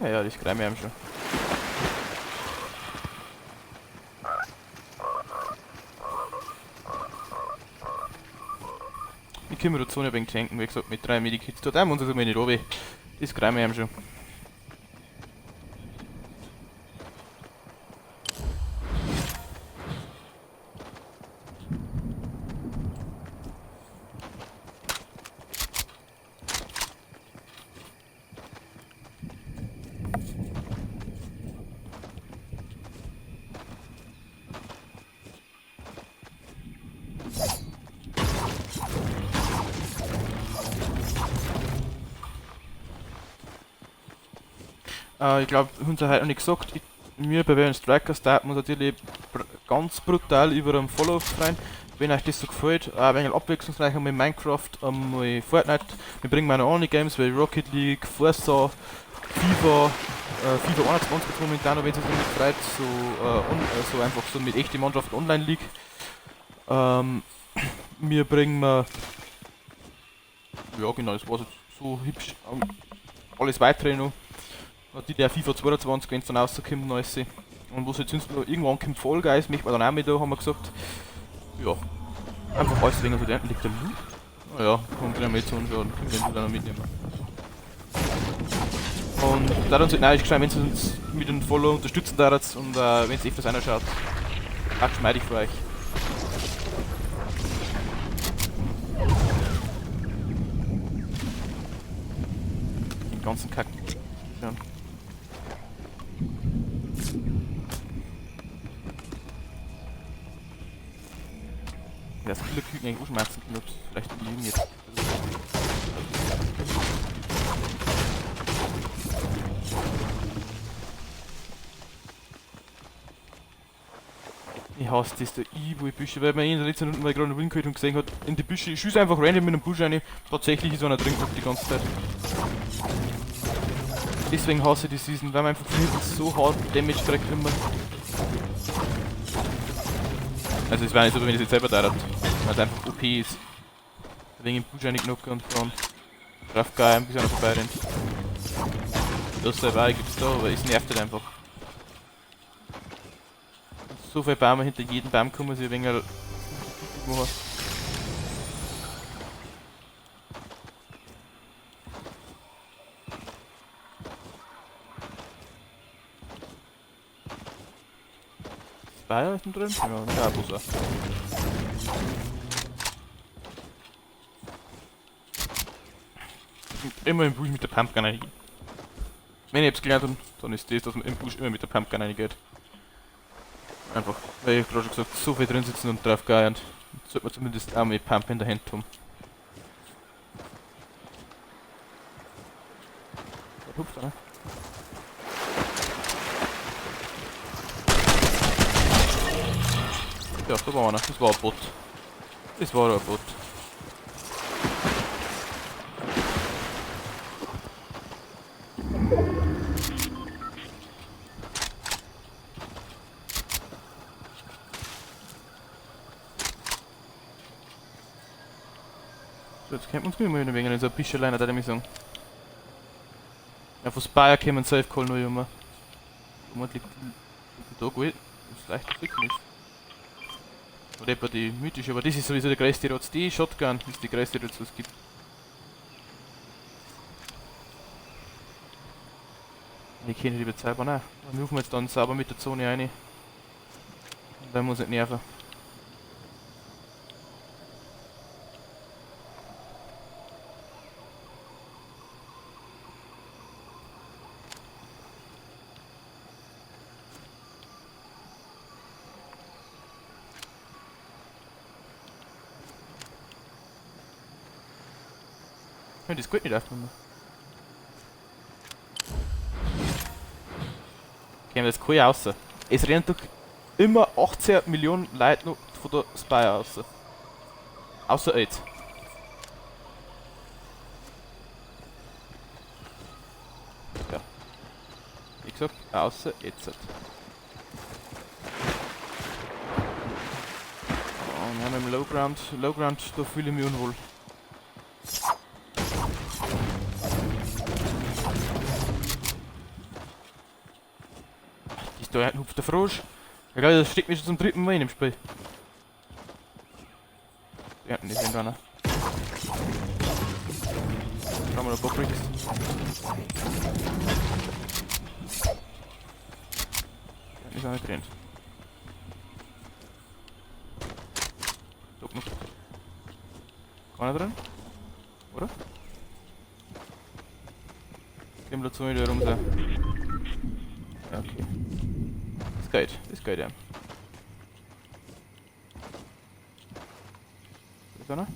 Ja, das kriegen wir schon. Ich kann mir dazu nicht wegen tanken, wie gesagt, mit 3 Medikits. Da tun wir uns also nicht runter. Das kriegen wir schon. Ich glaube, uns hat heute noch nicht gesagt, wir bei Bavarian Strikers da uns natürlich ganz brutal über einen Follow freuen, wenn euch das so gefällt. Ein wenig abwechslungsreicher mit Minecraft, mit Fortnite. Wir bringen auch noch andere Games wie Rocket League, Forza, FIFA, FIFA 21 jetzt momentan, wenn es euch nicht freut, so einfach so mit echten Mannschaften Online League. Wir bringen, ja genau, das war's jetzt so hübsch. Alles weitere noch. Natürlich auch FIFA 22, wenn's dann rauskommt, neues. Und was jetzt sonst noch irgendwann kommt, Fall Guys, möchte man dann auch mit da, haben wir gesagt. Ja, einfach alles wegen, also der liegt der Loot. Naja, kommt gleich mit zu uns, ja, können wir dann noch mitnehmen. Und da hat uns halt neidisch geschrieben, wenn ihr uns mit dem Follow unterstützen darf und wenn ihr öfters reinschaut, auch geschmeidig für euch. Den ganzen Kack. Ja. Das Killerküken eigentlich auch schmerzen können, ob's vielleicht liegen jetzt. Ich hasse das da, ich wo die Büsche, weil man in der letzten Minute mal gerade einen Wind geholt und gesehen hat, in die Büsche, ich schieße einfach random mit einem Busch rein, tatsächlich ist einer drin gehabt die ganze Zeit. Deswegen hasse ich die Season, weil man einfach von hinten so hart Damage kriegt immer. Also es wäre nicht so, wenn ich es jetzt selber da hat, weil es einfach OP ist. Wegen im Busch reingenockt und dann drauf geil, bis einer vorbeirennt. Das dabei gibt's da, aber es nervt halt einfach. So viele Bäume hinter jedem Baum kommen, sie ein wenig machen. Spire ist noch drin? Ja, da ist er. Immer im Busch mit der Pumpgun reingeht. Wenn ich etwas gelernt habe, dann ist das, dass man im Busch immer mit der Pumpgun reingeht. Einfach, weil ich gerade schon gesagt, so viel drin sitzen und drauf geiern. Sollte man zumindest auch mit Pump in der Hand haben. Da hupft einer. Ja, da war einer. Das war ein Bot. Das war ein Bot. So, jetzt kennt man uns mal ein wenig in so ein Büschelein, da ich sagen. Ja, von Spire kämen Safe Call noch immer. Moment, liegt da gut. Das ist leicht zu ficken ist. Oder etwa die mythische, aber das ist sowieso der größte Rotz. Die Shotgun ist die größte Rotz, was es gibt. Wir kennen die selber nicht. Wir rufen jetzt dann sauber mit der Zone rein. Und dann muss ich nicht nerven. Ja, das geht nicht aufgenommen. Okay, das kann ich raus. Es rennt doch immer 18 Millionen Leute noch von der Spire raus. Außer jetzt. Ja. Wie gesagt, außer jetzt. Oh, wir haben im Lowground, Lowground, da fühle ich mich unwohl. Da hupft der Frosch. Ich glaube, das steckt mich schon zum dritten Mal in dem Spiel. Ja, nicht sind einer. Schauen wir, ob du kriegst. Ja, ist auch nicht drin. Doch noch. Keiner drin? Oder? Gehen wir dazu wieder rum sein. Ja, okay. Das geht, das geht ja. Ist einer?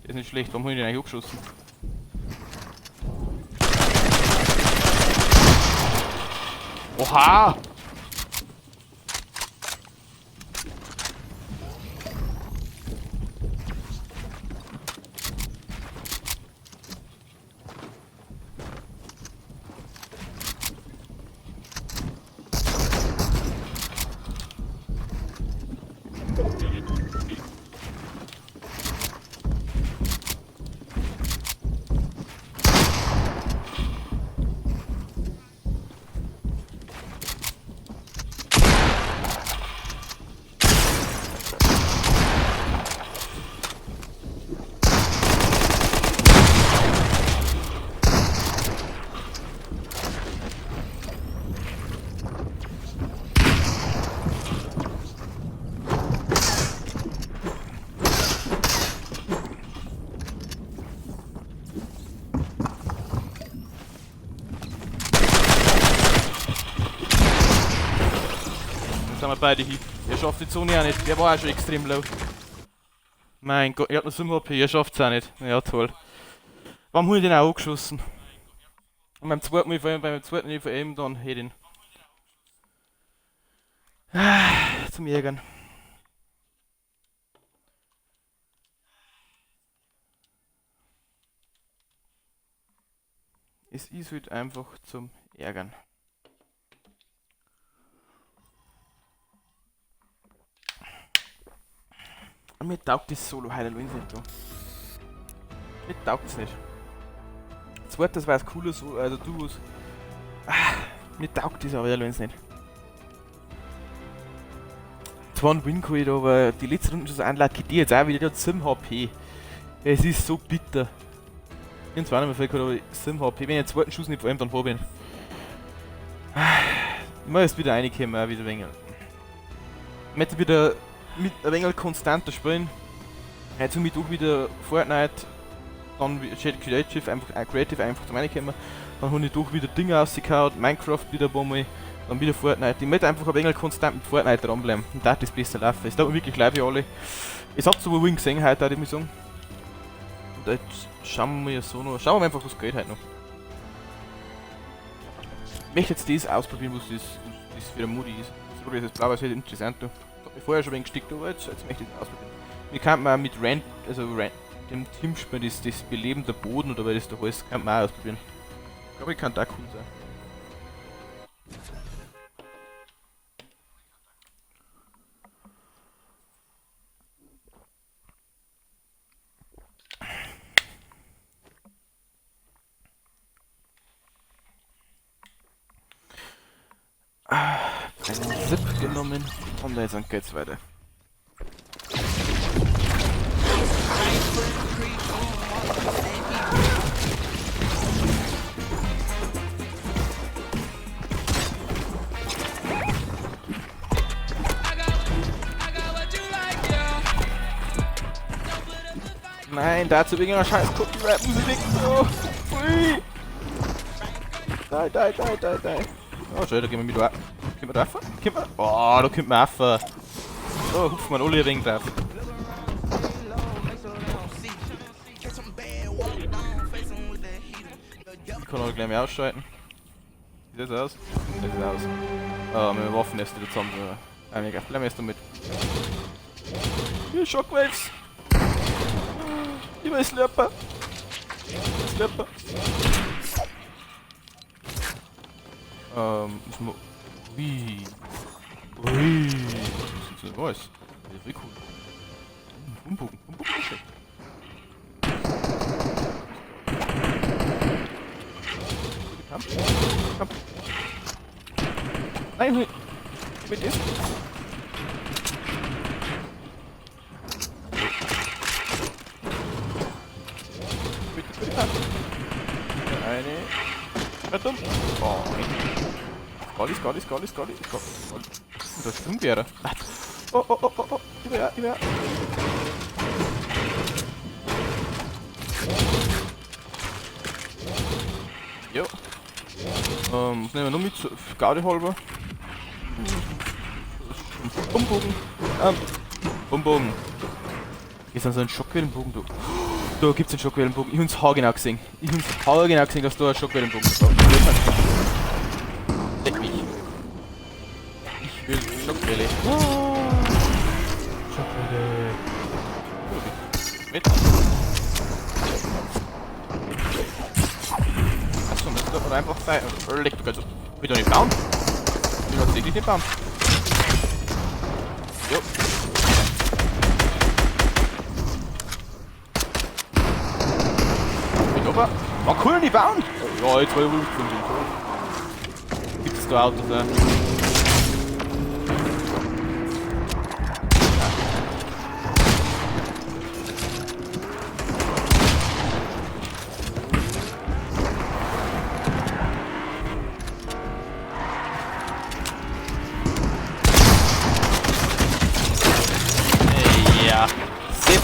Der ist nicht schlecht, warum habe ich den eigentlich angeschossen? Oha! Sind wir beide hin. Er schafft die Zone auch nicht. Der war auch schon extrem low. Mein Gott, er hat noch 7 HP, er schafft es auch nicht. Ja, toll. Warum habe ich den auch angeschossen? Und beim zweiten Mal von ihm, beim zweiten Mal von ihm, dann hätte ich ihn. Zum Ärgern. Es ist halt einfach zum Ärgern. Und mir taugt das Solo High Elo nicht da. Mir taugt's nicht. Zweites war es cooler so, also du. Mir taugt das aber nicht. Zwar ein Win geholt, aber die letzte Runde schon so unlucky, die jetzt auch wieder, der hat 7 HP. Es ist so bitter. Ich hab zwar nicht mehr viel geholt, aber 7 HP. Wenn ich den zweiten Schuss nicht vor allem dann vor bin. Ich muss jetzt wieder reinkommen, auch wieder ein wenig. Ich möchte wieder mit ein wenig konstanter spielen. Jetzt habe ich doch wieder Fortnite, dann Creative, einfach, Creative einfach zum reinkommen. Dann habe ich doch wieder Dinge rausgehauen, Minecraft wieder ein paar Mal, dann wieder Fortnite. Ich möchte einfach ein wenig konstant mit Fortnite dranbleiben und da das besser laufen. Es tut mir wirklich leid für alle. Es hat so wohl gesehen heute, würde ich mal sagen. Und jetzt schauen wir so noch. Schauen wir mal einfach, was geht heute noch. Ich möchte jetzt das ausprobieren, was das für ein Modi ist. Das probiere ich jetzt blau, weil es wird interessant. Das hat mich vorher schon ein wenig gestickt, aber jetzt möchte ich das ausprobieren. Wir könnten auch mit Rand, also Rand, dem Team spielen, das belebende Boden oder was das da heißt, könnte man auch ausprobieren. Ich glaube, ich kann da cool sein. Einen Zip genommen und jetzt geht's weiter. Nein, dazu wegen einer scheiß Copyright-Musik. Oh, ui. Nein, nein, nein, nein, nein. Oh, schön, da gehen wir mit rauf. Können wir drauf? Können wir? Oh, da können wir rauf. So, hupfen wir alle ein wenig drauf. Ich kann auch gleich mal ausschalten. Sieht das aus? Das ist aus. Oh, mit dem Waffen erst wieder zusammen. Ah, mega. Bleiben wir erst damit. Hier, Shockwaves! Lieber Slurper! Slurper! Müssen wir. Ui! Ui! Das ist so was. Das ist voll cool. Umbogen. Umbogen ist schlecht. Komm. Komm. Nein, hui! Mit ist. Bitte, bitte, bitte. Eine. Rettung. Oh, Skalli, Skalli, Skalli, Skalli, Skalli. Da ist Sturmgewehr. Oh, oh, oh, oh, oh. Über, über. Jo. Was nehmen wir noch mit? Gaudi halber. Umbogen. Umbogen. Hier ist so ein Schockwellenbogen. Da, da gibt's einen Schockwellenbogen. Ich hab's haargenau gesehen. Ich hab's haargenau gesehen, dass da ein Schockwellenbogen ist. Leck mich. Ich will Schockwelle. Oh. Schockwelle. Mit. Achso, das darf man einfach sein. Leck, du kannst. Ich will doch nicht bauen. Ich will tatsächlich nicht bauen. Jo. Mit Opa. Man kann nicht bauen! Ja, jetzt war ich ruhig gefunden. Gibt es da Autos, ne? Ja. Zip.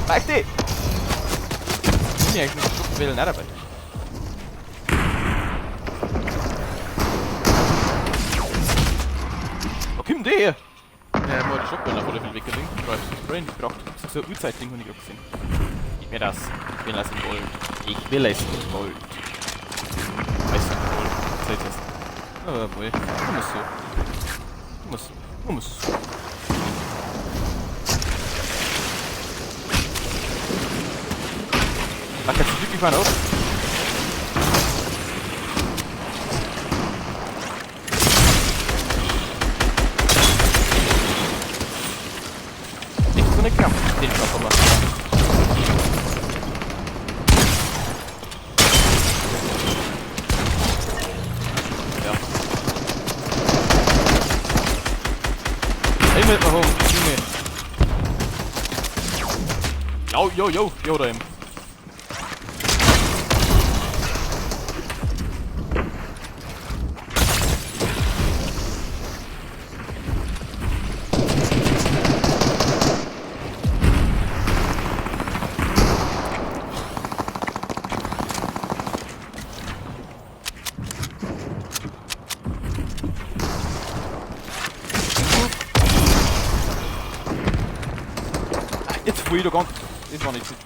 Weißt du? Ich bin eigentlich mit Schockwellen nicht dabei. Wo kommt der her? Ja, ich habe die Schockwellen auf alle Fälle weggelegt. Ich habe das Brain gebraucht. Das ist so ein Uhrzeitding, habe ich gerade gesehen. Gib mir das. Ich will das in Gold. Ich will es in Gold. Weiß in Gold. Was soll das? Aber boy. Du musst so. Du musst so. Du musst so. Da kannst du wirklich mal auf. Nicht so eine Kampf, den schaffen wir. Ja. Hey, mit mir hoch, Junge. Jo, jo, jo, jo, da eben. Obwohl ich da ganz. Das war nicht so gut.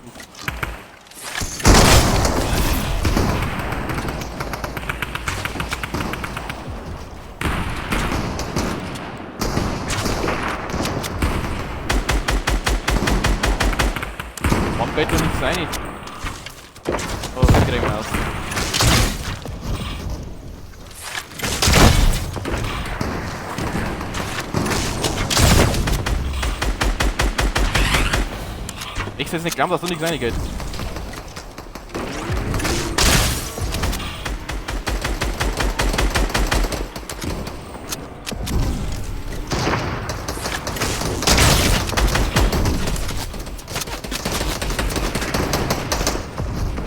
Warum geht da nichts rein? Oh, das kriegen wir aus. Ich soll jetzt nicht glauben, dass da nichts reingeht.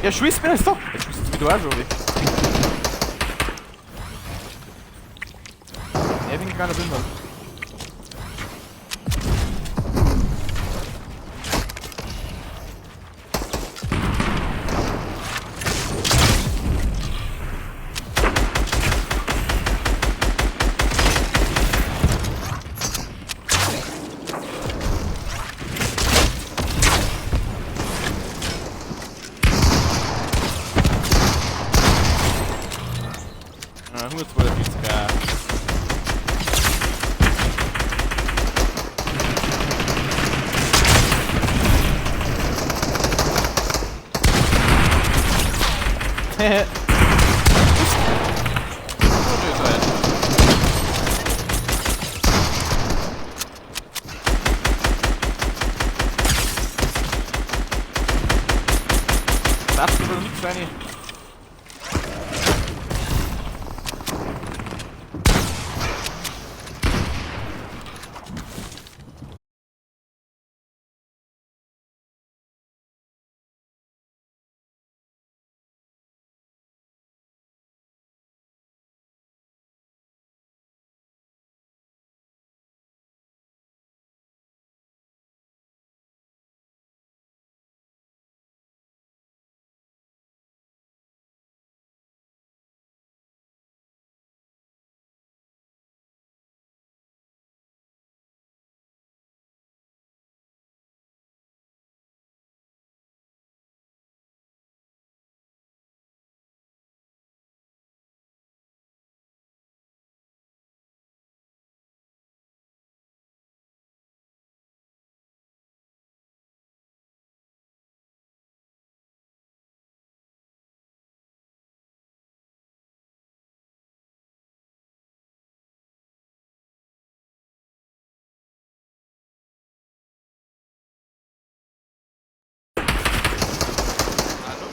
Ja, schießt mir das doch! Jetzt schießt es wieder auch schon, ey. Nervigen kleiner Binder. Ah, 142, ja. Hehe. Das ist aber nichts rein. Hallo?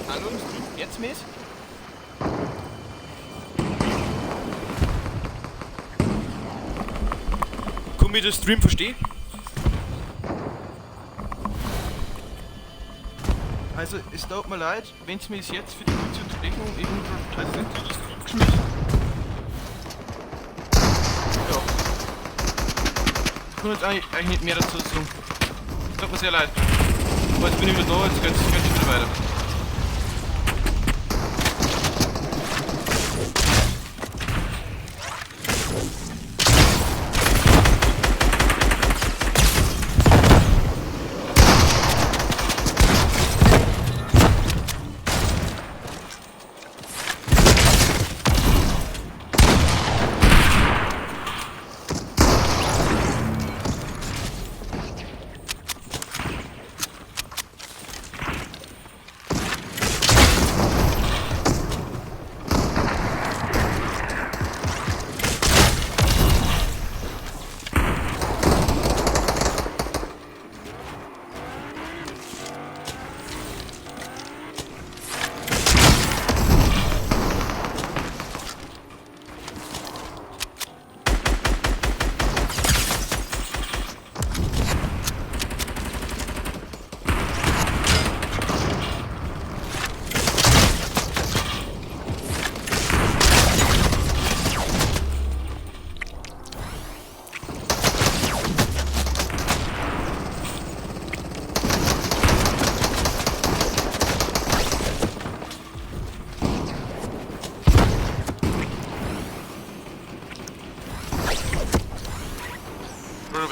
Hallo im Stream, jetzt mit? Kann ich den Stream verstehen? Also, es tut mir leid, wenn es mir jetzt für die kurze Unterbrechung eben schon den Stream geschmissen. Ja. Ich kann jetzt eigentlich nicht mehr dazu sagen. Es tut mir sehr leid. Aber jetzt bin ich wieder da, jetzt geht's schon wieder weiter.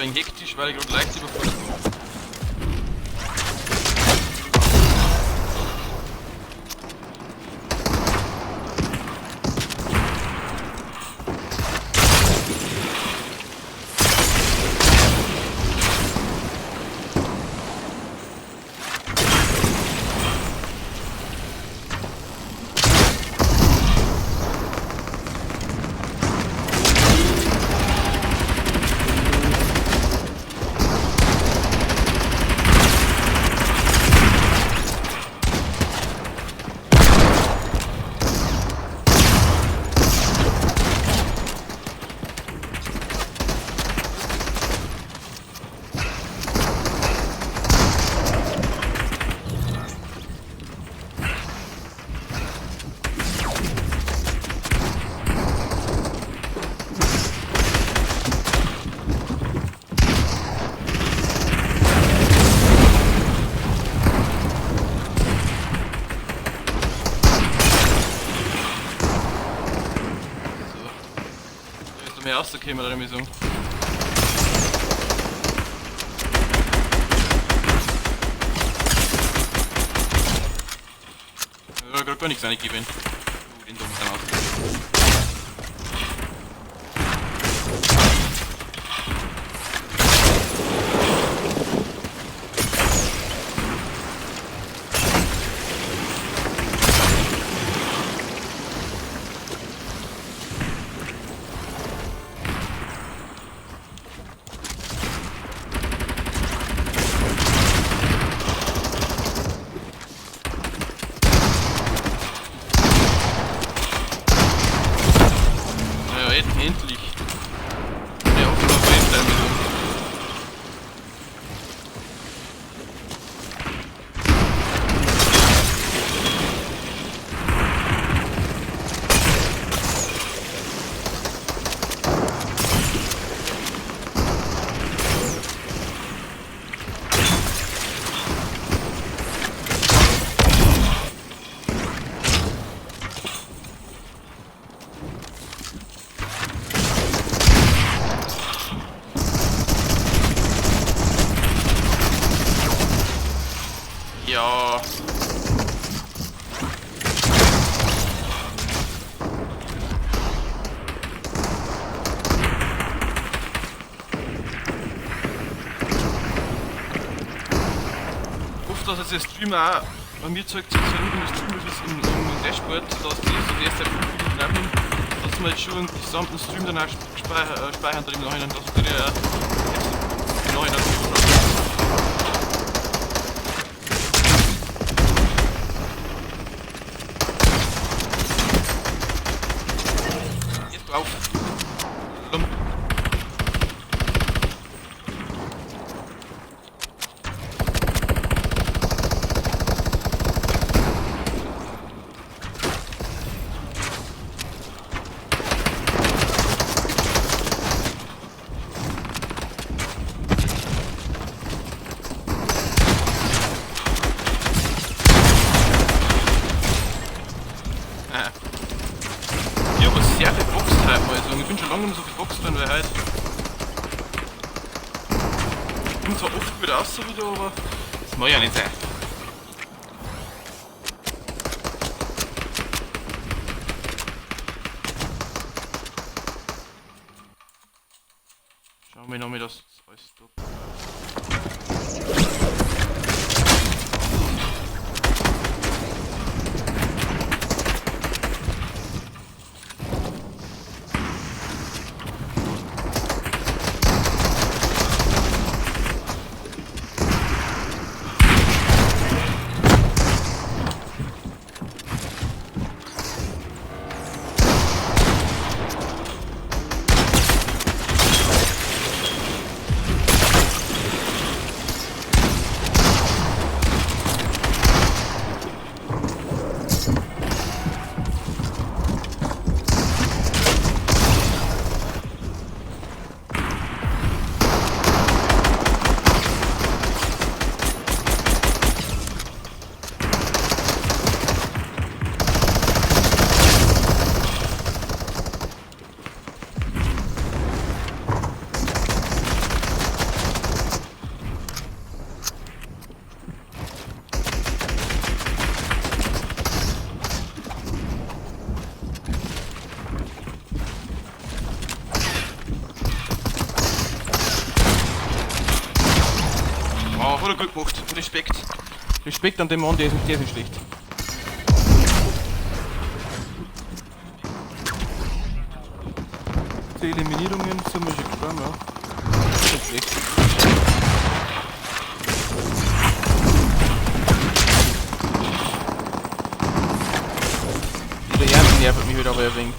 wenig hektisch, weil ich gerade leicht überfordert bin. Mehr rauszukommen, oder ich sagen. Ja, gerade gar nichts reingegeben. Oh, den dummen dann aus. Endlich. Ja, offenbar Fremdteil mit uns. Ja. Ich hoffe, dass jetzt der Stream auch bei mir zeigt sich so im Stream ist im Dashboard, dass die so die erste 5 Minuten aufnehmen, dass wir jetzt schon den gesamten Stream danach speichern dann im Nachhinein, dass wir die im Nachhinein jetzt auf. Ich habe sehr viel Box heute mal sagen. Ich bin schon lange nicht mehr so viel Box drin, weil heute. Ich bin zwar oft wieder raus wieder, aber das mag ja nicht sein. Schauen wir nochmal, dass das alles top. er gut gemacht. Respekt. Respekt an den Mann, der ist nicht schlecht. Die Eliminierungen sind wir schon gestorben, ja. Nicht schlecht. Der Jan nervt mich wieder aber ein wenig.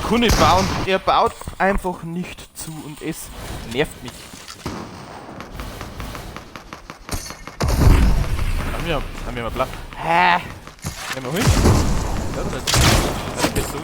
Kunde bauen, er baut einfach nicht zu und es nervt mich. Haben wir mal Platz? Hä? Nehmen wir hin? Ja, das ist eine Person.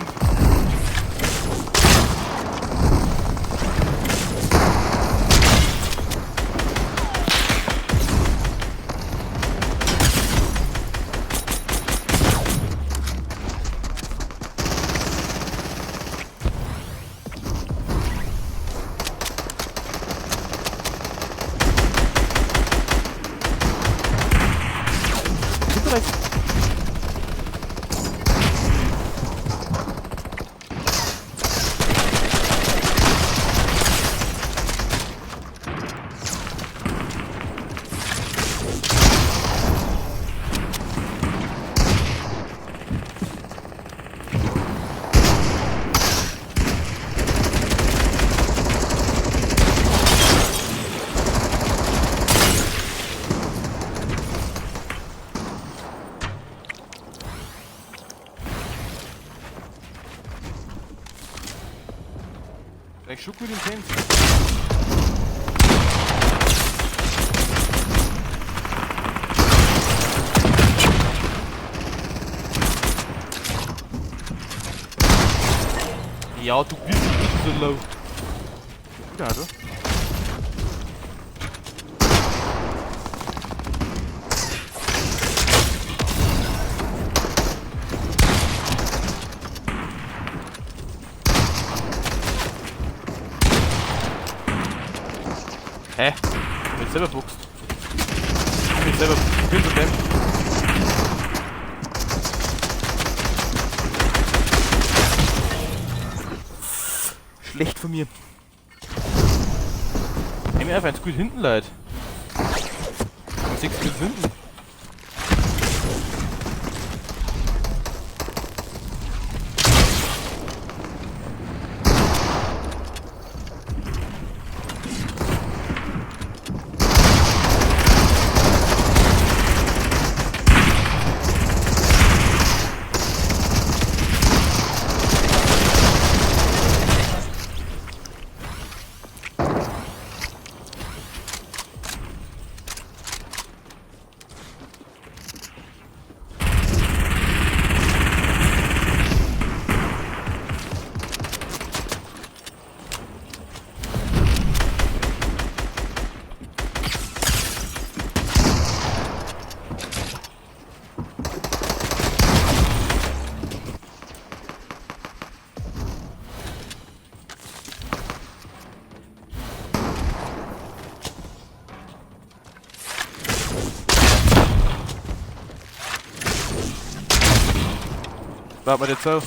Ich schuck mit dem Tank. Ja, du bist nicht so low. Gut, also. Hä? Ich bin selber buchst. Ich bin selber. Ich bin so dämlich. Schlecht von mir. Nehmen wir einfach eins gut hinten, Leute. 6 bis hinten. Warten wir jetzt auf.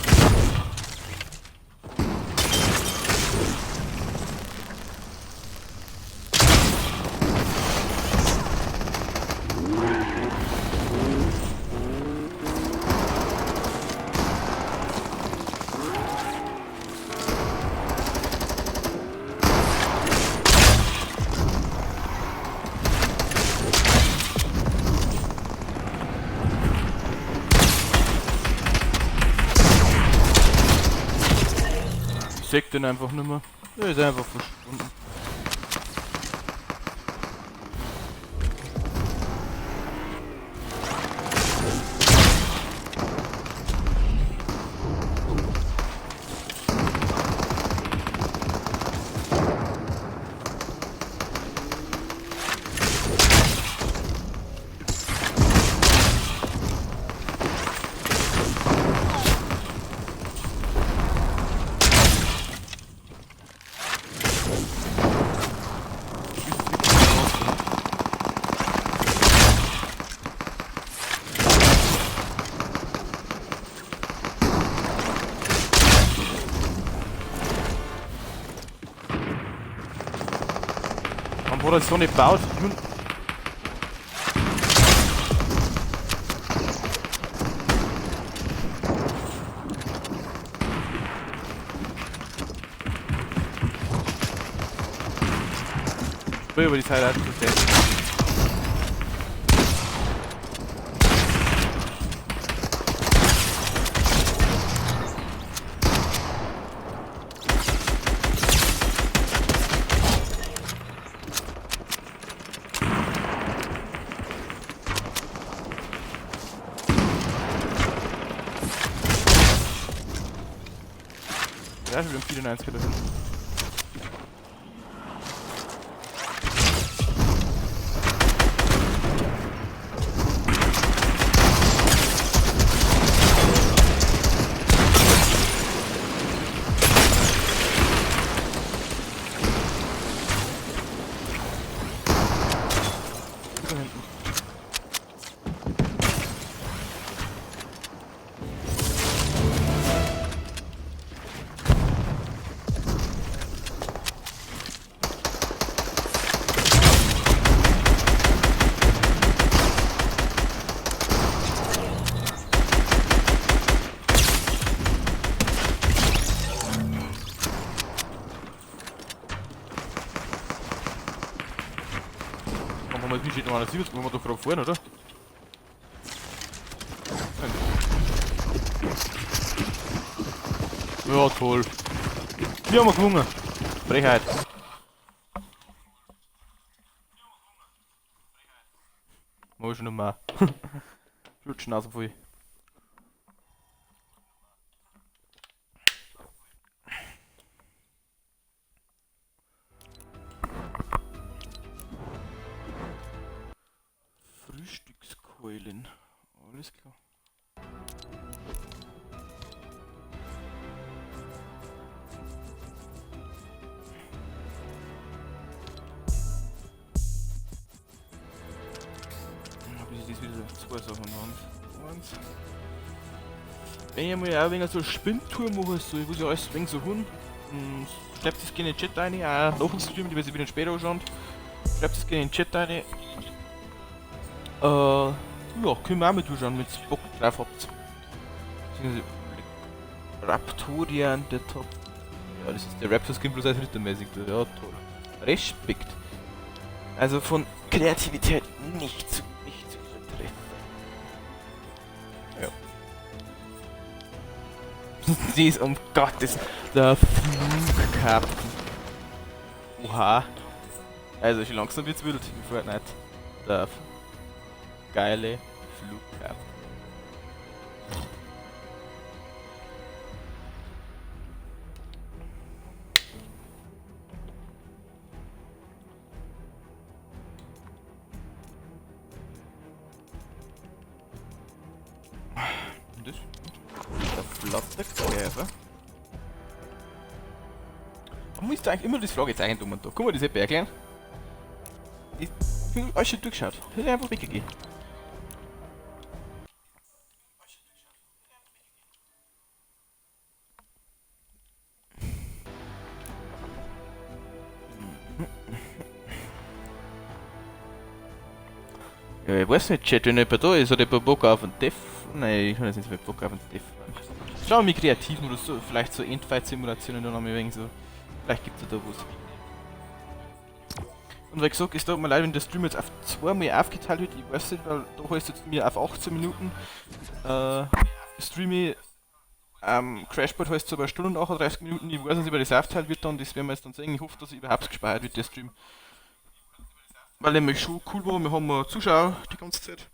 Sehe den einfach nicht mehr. Der ist einfach verschwunden. Warum hat er so nicht gebaut? Spring über die Seite zu sehen. Ja, schon wieder 94er da hinten. Da hinten. Warum haben wir jetzt nicht noch 71, wollen wir doch gerade fahren, oder? Ja, toll. Wir haben gewonnen. Frechheit. Mal schon nochmal. Schnauze voll. Frühstückskeulen. Alles klar. Hab ich das wieder zwei Sachen waren. Eins. Wenn ich mal auch ein wenig so eine Spinntour mache, so, ich muss ja alles ein wenig so hun. Schreibt es gerne in den Chat rein, auch nach dem Stream, die wir sich wieder später anschauen. Schreibt es gerne in den Chat rein. Ja, können wir auch mal durchschauen, wenn ihr Bock drauf habt. Raptorian, der Top. Ja, das ist der Raptor Skin bloß als rittermäßig. Ja, toll. Respekt. Also von Kreativität nicht zu übertreffen. Ja. Das, um Gottes, der Flugkapitän. Oha. Also schon langsam wird's wild in Fortnite. Der geile Flugkapitän. Das? Der flotte Käfer. Warum ist da eigentlich immer das Fragezeichen dumm und da? Guck mal, das Berglein. Ich bin alles schon durchgeschaut. Hätte einfach weggegeben. Ja, ich weiß nicht, Chat, wenn jemand da ist, hat jemand Bock auf einen Def. Nein, ich kann jetzt nicht so viel Bock auf einen Def. Schauen wir mal kreativ oder so, vielleicht so Endfight-Simulationen dann noch ein wenig so. Vielleicht gibt's ja da was. Und wie gesagt, es tut mir leid, wenn der Stream jetzt auf zweimal aufgeteilt wird. Ich weiß nicht, weil da heißt jetzt mir auf 18 Minuten streame ich Crashboard heißt es aber 1 Stunde und 38 Minuten. Ich weiß nicht, wie das aufteilt wird dann, das werden wir jetzt dann sehen. Ich hoffe, dass überhaupt gespeichert wird, der Stream. Weil nämlich schon cool war, wir haben Zuschauer die ganze Zeit.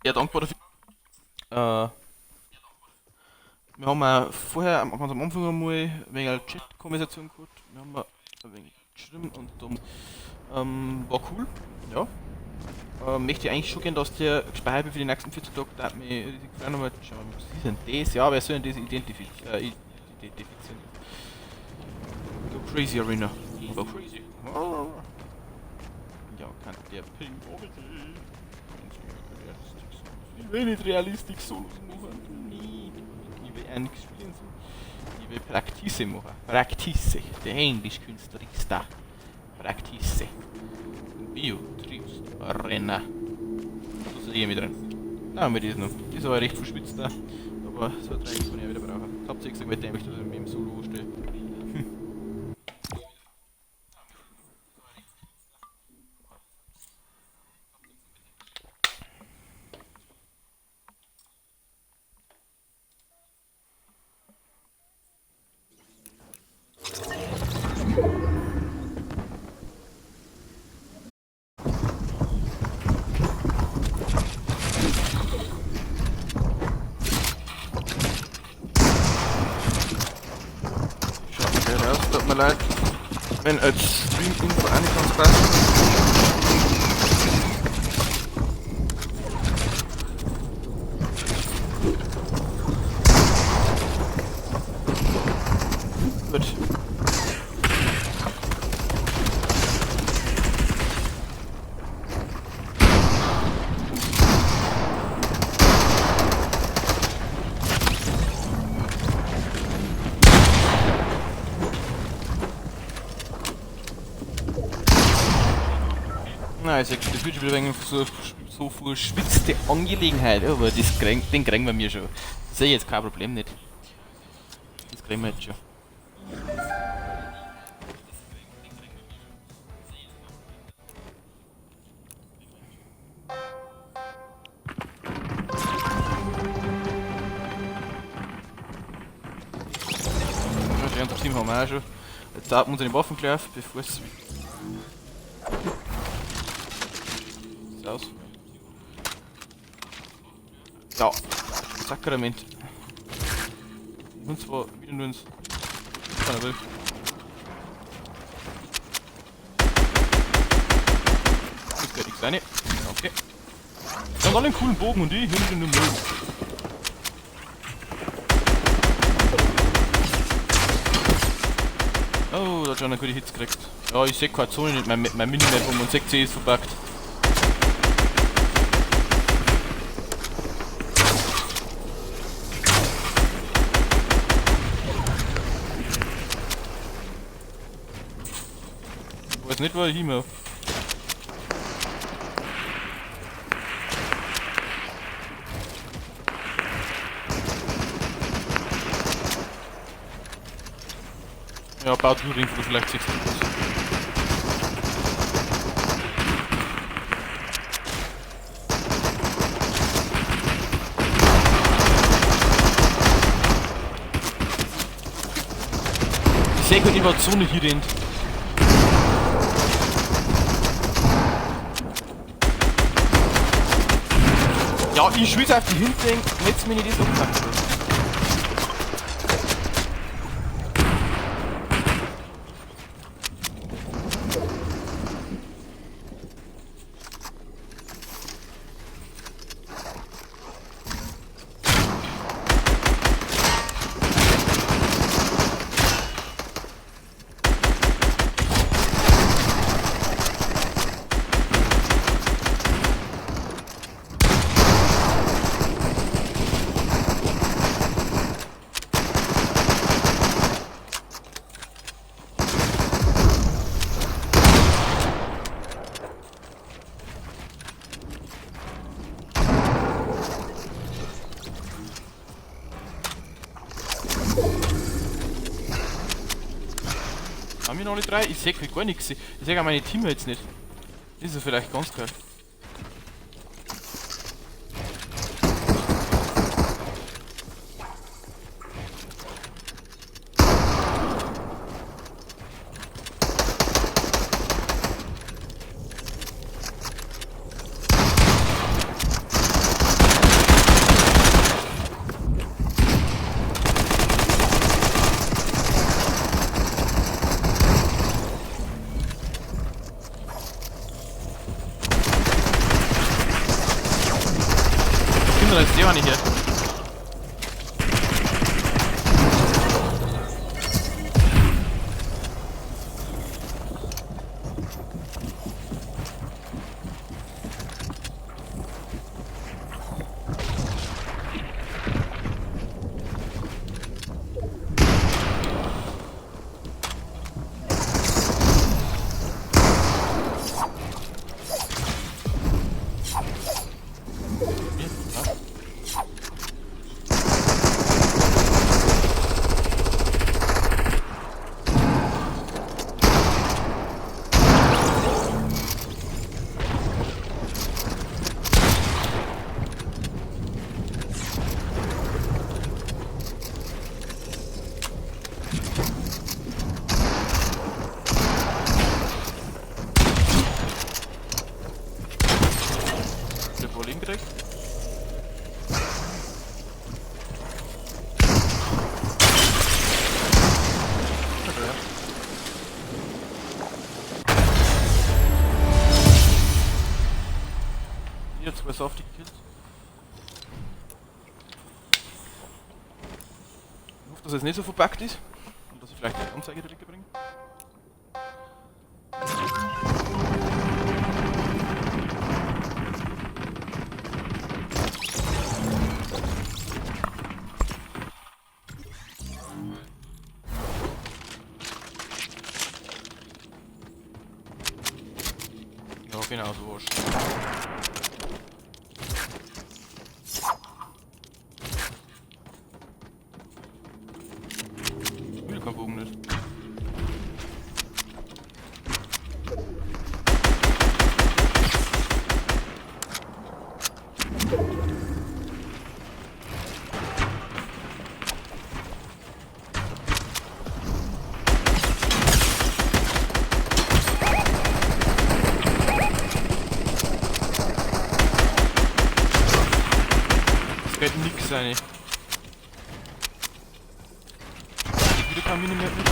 Sehr dankbar dafür. Wir haben auch vorher, ganz am Anfang einmal ein wenig Chat-Konversation gehabt. Wir haben auch ein wenig geschrieben und dann war cool, ja. Möchte ich eigentlich schon gern, dass der gespeichert wird für die nächsten 14 Tage. Da hat mich riesig gefreut. Nochmal schauen wir mal, was ist denn das? Ja, wer soll denn das identifizieren? Go Crazy Arena. Go Crazy. Ja, kann der Ping. Ich will nicht realistisch Solos machen. Nee. Ich will eigentlich spielen so. Ich will Praktise machen. Praktise. Der Englischkünstler ist da. Praktise. Bio, Trius, Arena. Da sehe ich mich drin. Nein, mit ist noch. Das ist aber recht verschwitzt da. Aber so ein Dreieck kann ich auch wieder brauchen. Habt ihr gesagt, mit dem ich das mit dem Solo stehe. Tut mir leid, wenn als Stream-Info auch nicht ganz passt. Gut. Nein, ich sag, das wird schon wieder ein wenig so verschwitzte Angelegenheit, aber das krieg, den kriegen wir mir schon. Das sehe ich jetzt kein Problem nicht. Das kriegen wir jetzt schon. Ja, das Team haben wir auch schon. Jetzt dauert uns unsere Waffen gleich auf, bevor es aus. Ja, Sakrament. Und zwar wieder nur ins. Keiner will. Das geht nichts rein. Okay. Wir haben alle einen coolen Bogen und ich hin nur Müll. Oh, da hat schon einer gute Hits gekriegt. Ja, ich seh keine Zone nicht, mein Minimap um und 6C ist verpackt. Ich weiß nicht, wo ich hin muss. Ja, baut nur irgendwo vielleicht 6 Minuten. Ich sehe gut, die Zone hier rennt. Ja, ich schieße auf die Hinten, jetzt bin ich das abgepackt. Haben wir noch alle drei? Ich seh gar nichts. Ich seh auch meine Teammates nicht. Das ist ja vielleicht ganz geil. Der wohl Leben gekriegt. Hier zwei saftige Kills. Ich hoffe, dass es nicht so verbuggt ist und dass ich vielleicht eine Anzeige direkt bringe. Ja, genau so war's. Ich will keinen Bogen nicht. Es geht nix rein. Wieder kein Minimap mit.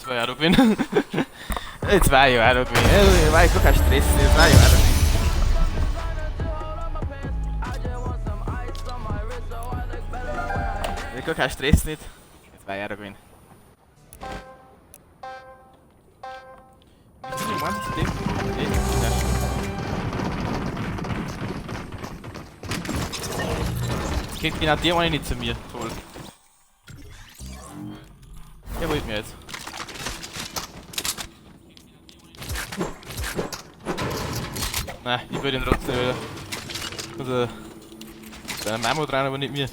Jetzt war ich auch da gewesen. Jetzt war ich auch da gewesen. Jetzt war ich gar kein Stress, jetzt war ich auch da gewesen. Ich gar keinen Stress nicht. Jetzt war ich auch da gewesen. Jetzt kriegt genau der eine nicht zu mir. Toll. Der wollte mir jetzt. Nein, ich will den trotzdem wieder. Also, seine Mamo dran, aber nicht mir.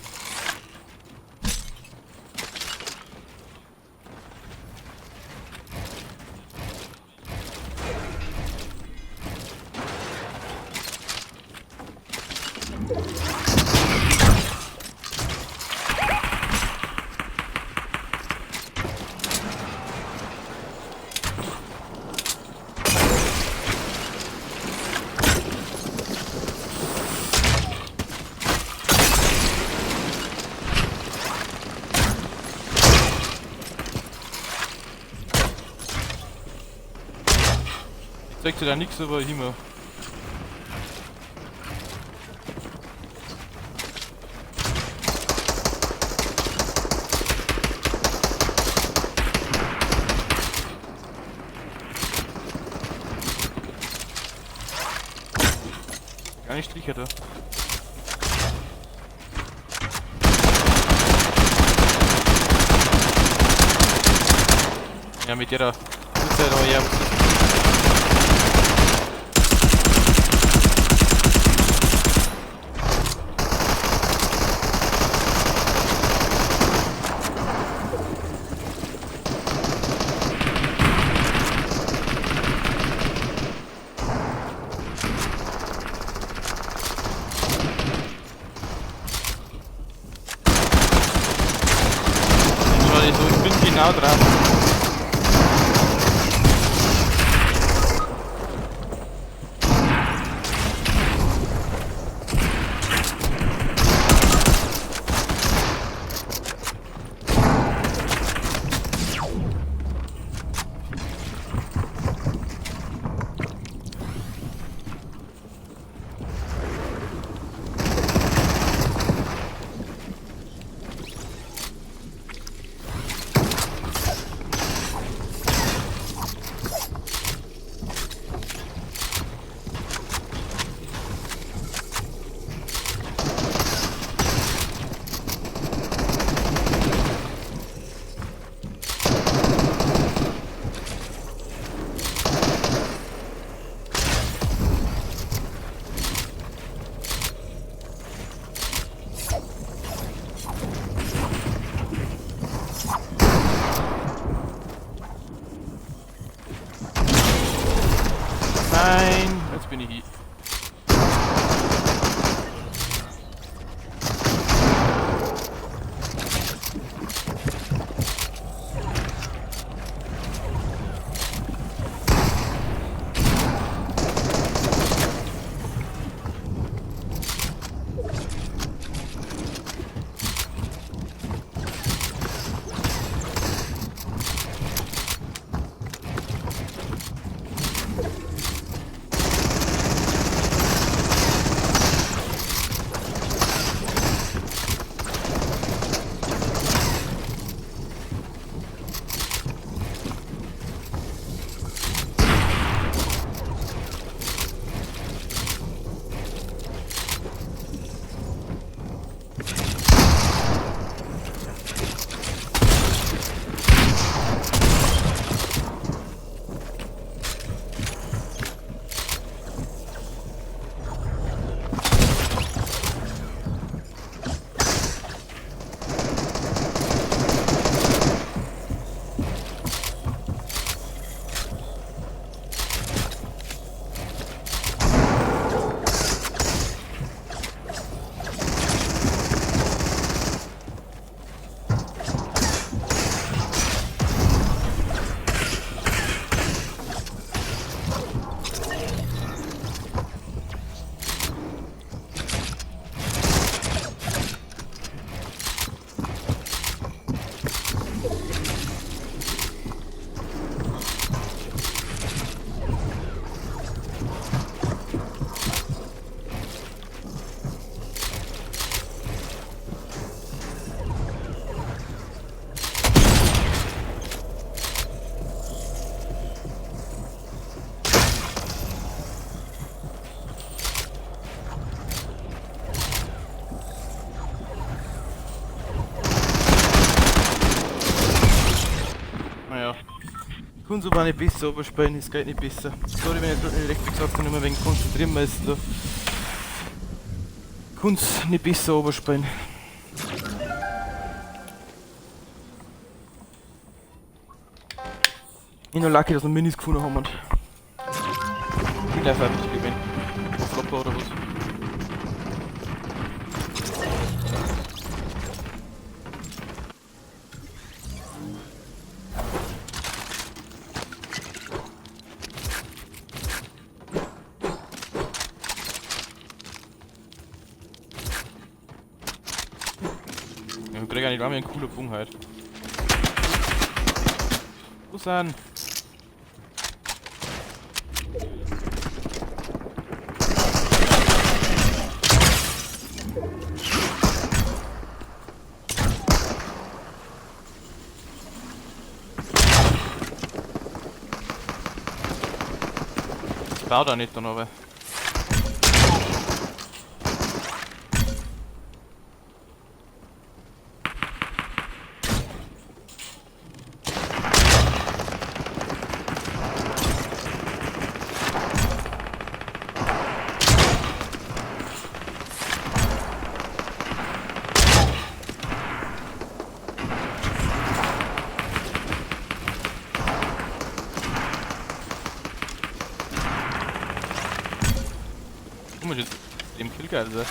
Zeigt dir da nichts, aber immer. Gar nicht Striche da. Ja, mit der Uhrzeit, aber ja. Ich bin genau dran. Kann's aber nicht besser überspielen, es geht nicht besser. Sorry, wenn ich jetzt nicht richtig gesagt habe, nur wegen konzentrieren müssen da. Kann's nicht besser überspielen. Ich bin noch lucky, dass wir Minis gefunden haben und ich darf einfach nicht gewinnen. Flopper oder was? Ja, wir kriegen eigentlich einen coolen Pfung halt. Wo sind? Das baut auch nicht dann aber. Guck mal, jetzt im Kill geil, also.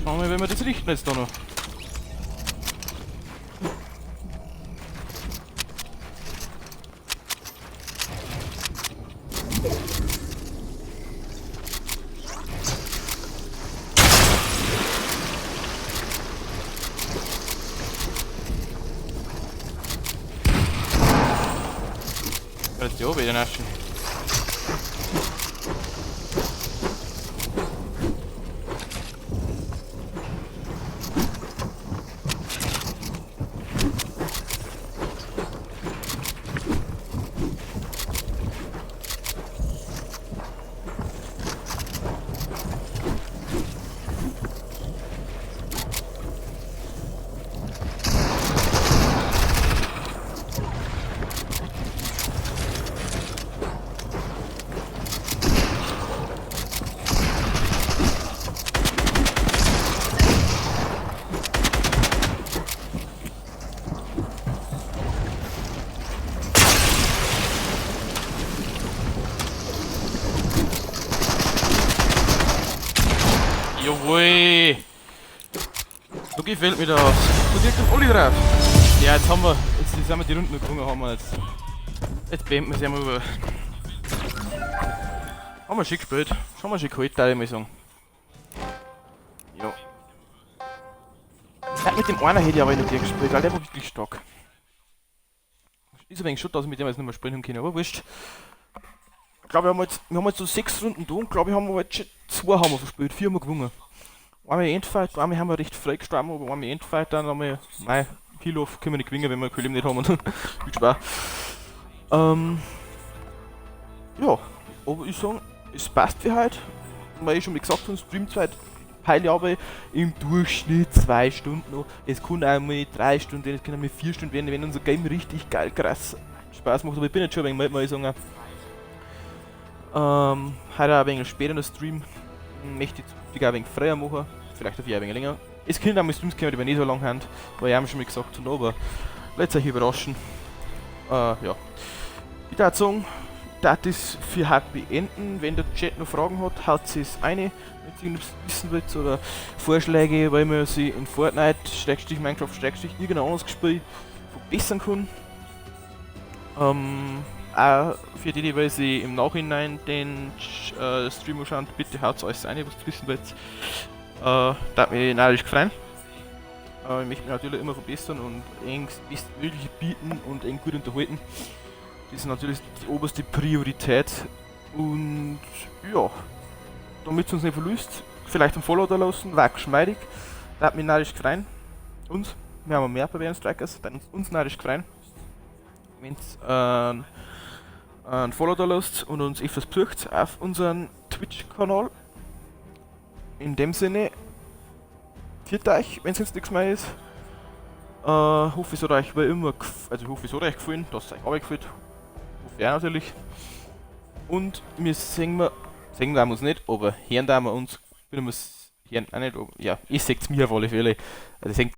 Schauen wir, wenn wir das richten jetzt da noch. Das ist die oben, der Asche. Jawohl! So gefällt mir das. So direkt auf Olli drauf. Ja, jetzt haben wir, jetzt sind wir die Runden noch gewonnen, haben wir jetzt. Jetzt beenden wir es einmal über. Haben wir schön gespielt. Schon mal schön geholt, da ich mal sagen. Ja. Ja, mit dem einen hätte ich aber nicht gern gespielt, weil der war wirklich stark. Ist ein wenig schon, dass ich mit dem jetzt nicht mehr spielen können, aber wurscht. Ich glaube, wir haben jetzt so sechs Runden da und, glaube ich, haben wir jetzt schon zwei haben wir verspielt, vier haben wir gewonnen. Einmal Endfight, einmal haben wir recht frei gestorben, aber einmal Endfight, dann haben wir, mei, Heal-Off können wir nicht gewinnen, wenn wir kein Leben nicht haben und viel Spaß. Ja, aber ich sag, es passt für heute. Weil ich schon mal gesagt habe, Streamzeit peile aber im Durchschnitt 2 Stunden noch. Es kann auch mal 3 Stunden werden, es kann auch mal 4 Stunden werden, wenn unser Game richtig geil krass Spaß macht. Aber ich bin jetzt schon ein wenig müde, muss ich sagen. Heute auch ein wenig später noch Stream. Möchte ich auch ein wenig früher machen. Vielleicht dafür ein wenig länger. Es können auch mal Streams kommen, die wir nicht so lang haben, weil ich auch schon mal gesagt habe, aber lasst euch überraschen. Ja. Ich würde sagen, das ist für heute beenden. Wenn der Chat noch Fragen hat, haut sie es eine, wenn ihr irgendwas wissen wollt oder Vorschläge, weil man sie in Fortnite, Schrägstrich Minecraft, Schrägstrich irgendein anderes Spiel verbessern kann. Auch für die, die sie im Nachhinein den Stream anschauen, bitte haut alles rein, was ihr wissen wollt. Da mich narrisch gefreut. Ich möchte mich natürlich immer verbessern und das Bestmögliche bieten und eng gut unterhalten. Das ist natürlich die oberste Priorität. Und ja, damit es uns nicht verlust, vielleicht ein Follow da lassen, war geschmeidig. Da hat mich narrisch gefreut. Uns, wir haben mehr Bavarian Strikers, dann uns narrisch gefreut. Wenn ein Follow da lasst und uns öfters besucht auf unseren Twitch-Kanal. In dem Sinne, pfiat euch, wenn es jetzt nichts mehr ist. Hoffe, es hat euch wie immer, also ich hoffe, es hat euch gefallen, dass es euch auch gefällt. Hoffe ich auch natürlich. Und wir sehen wir uns nicht, aber hören da wir uns, bin wir hören auch nicht, aber ja, ihr seht mir auf alle Fälle. Also seht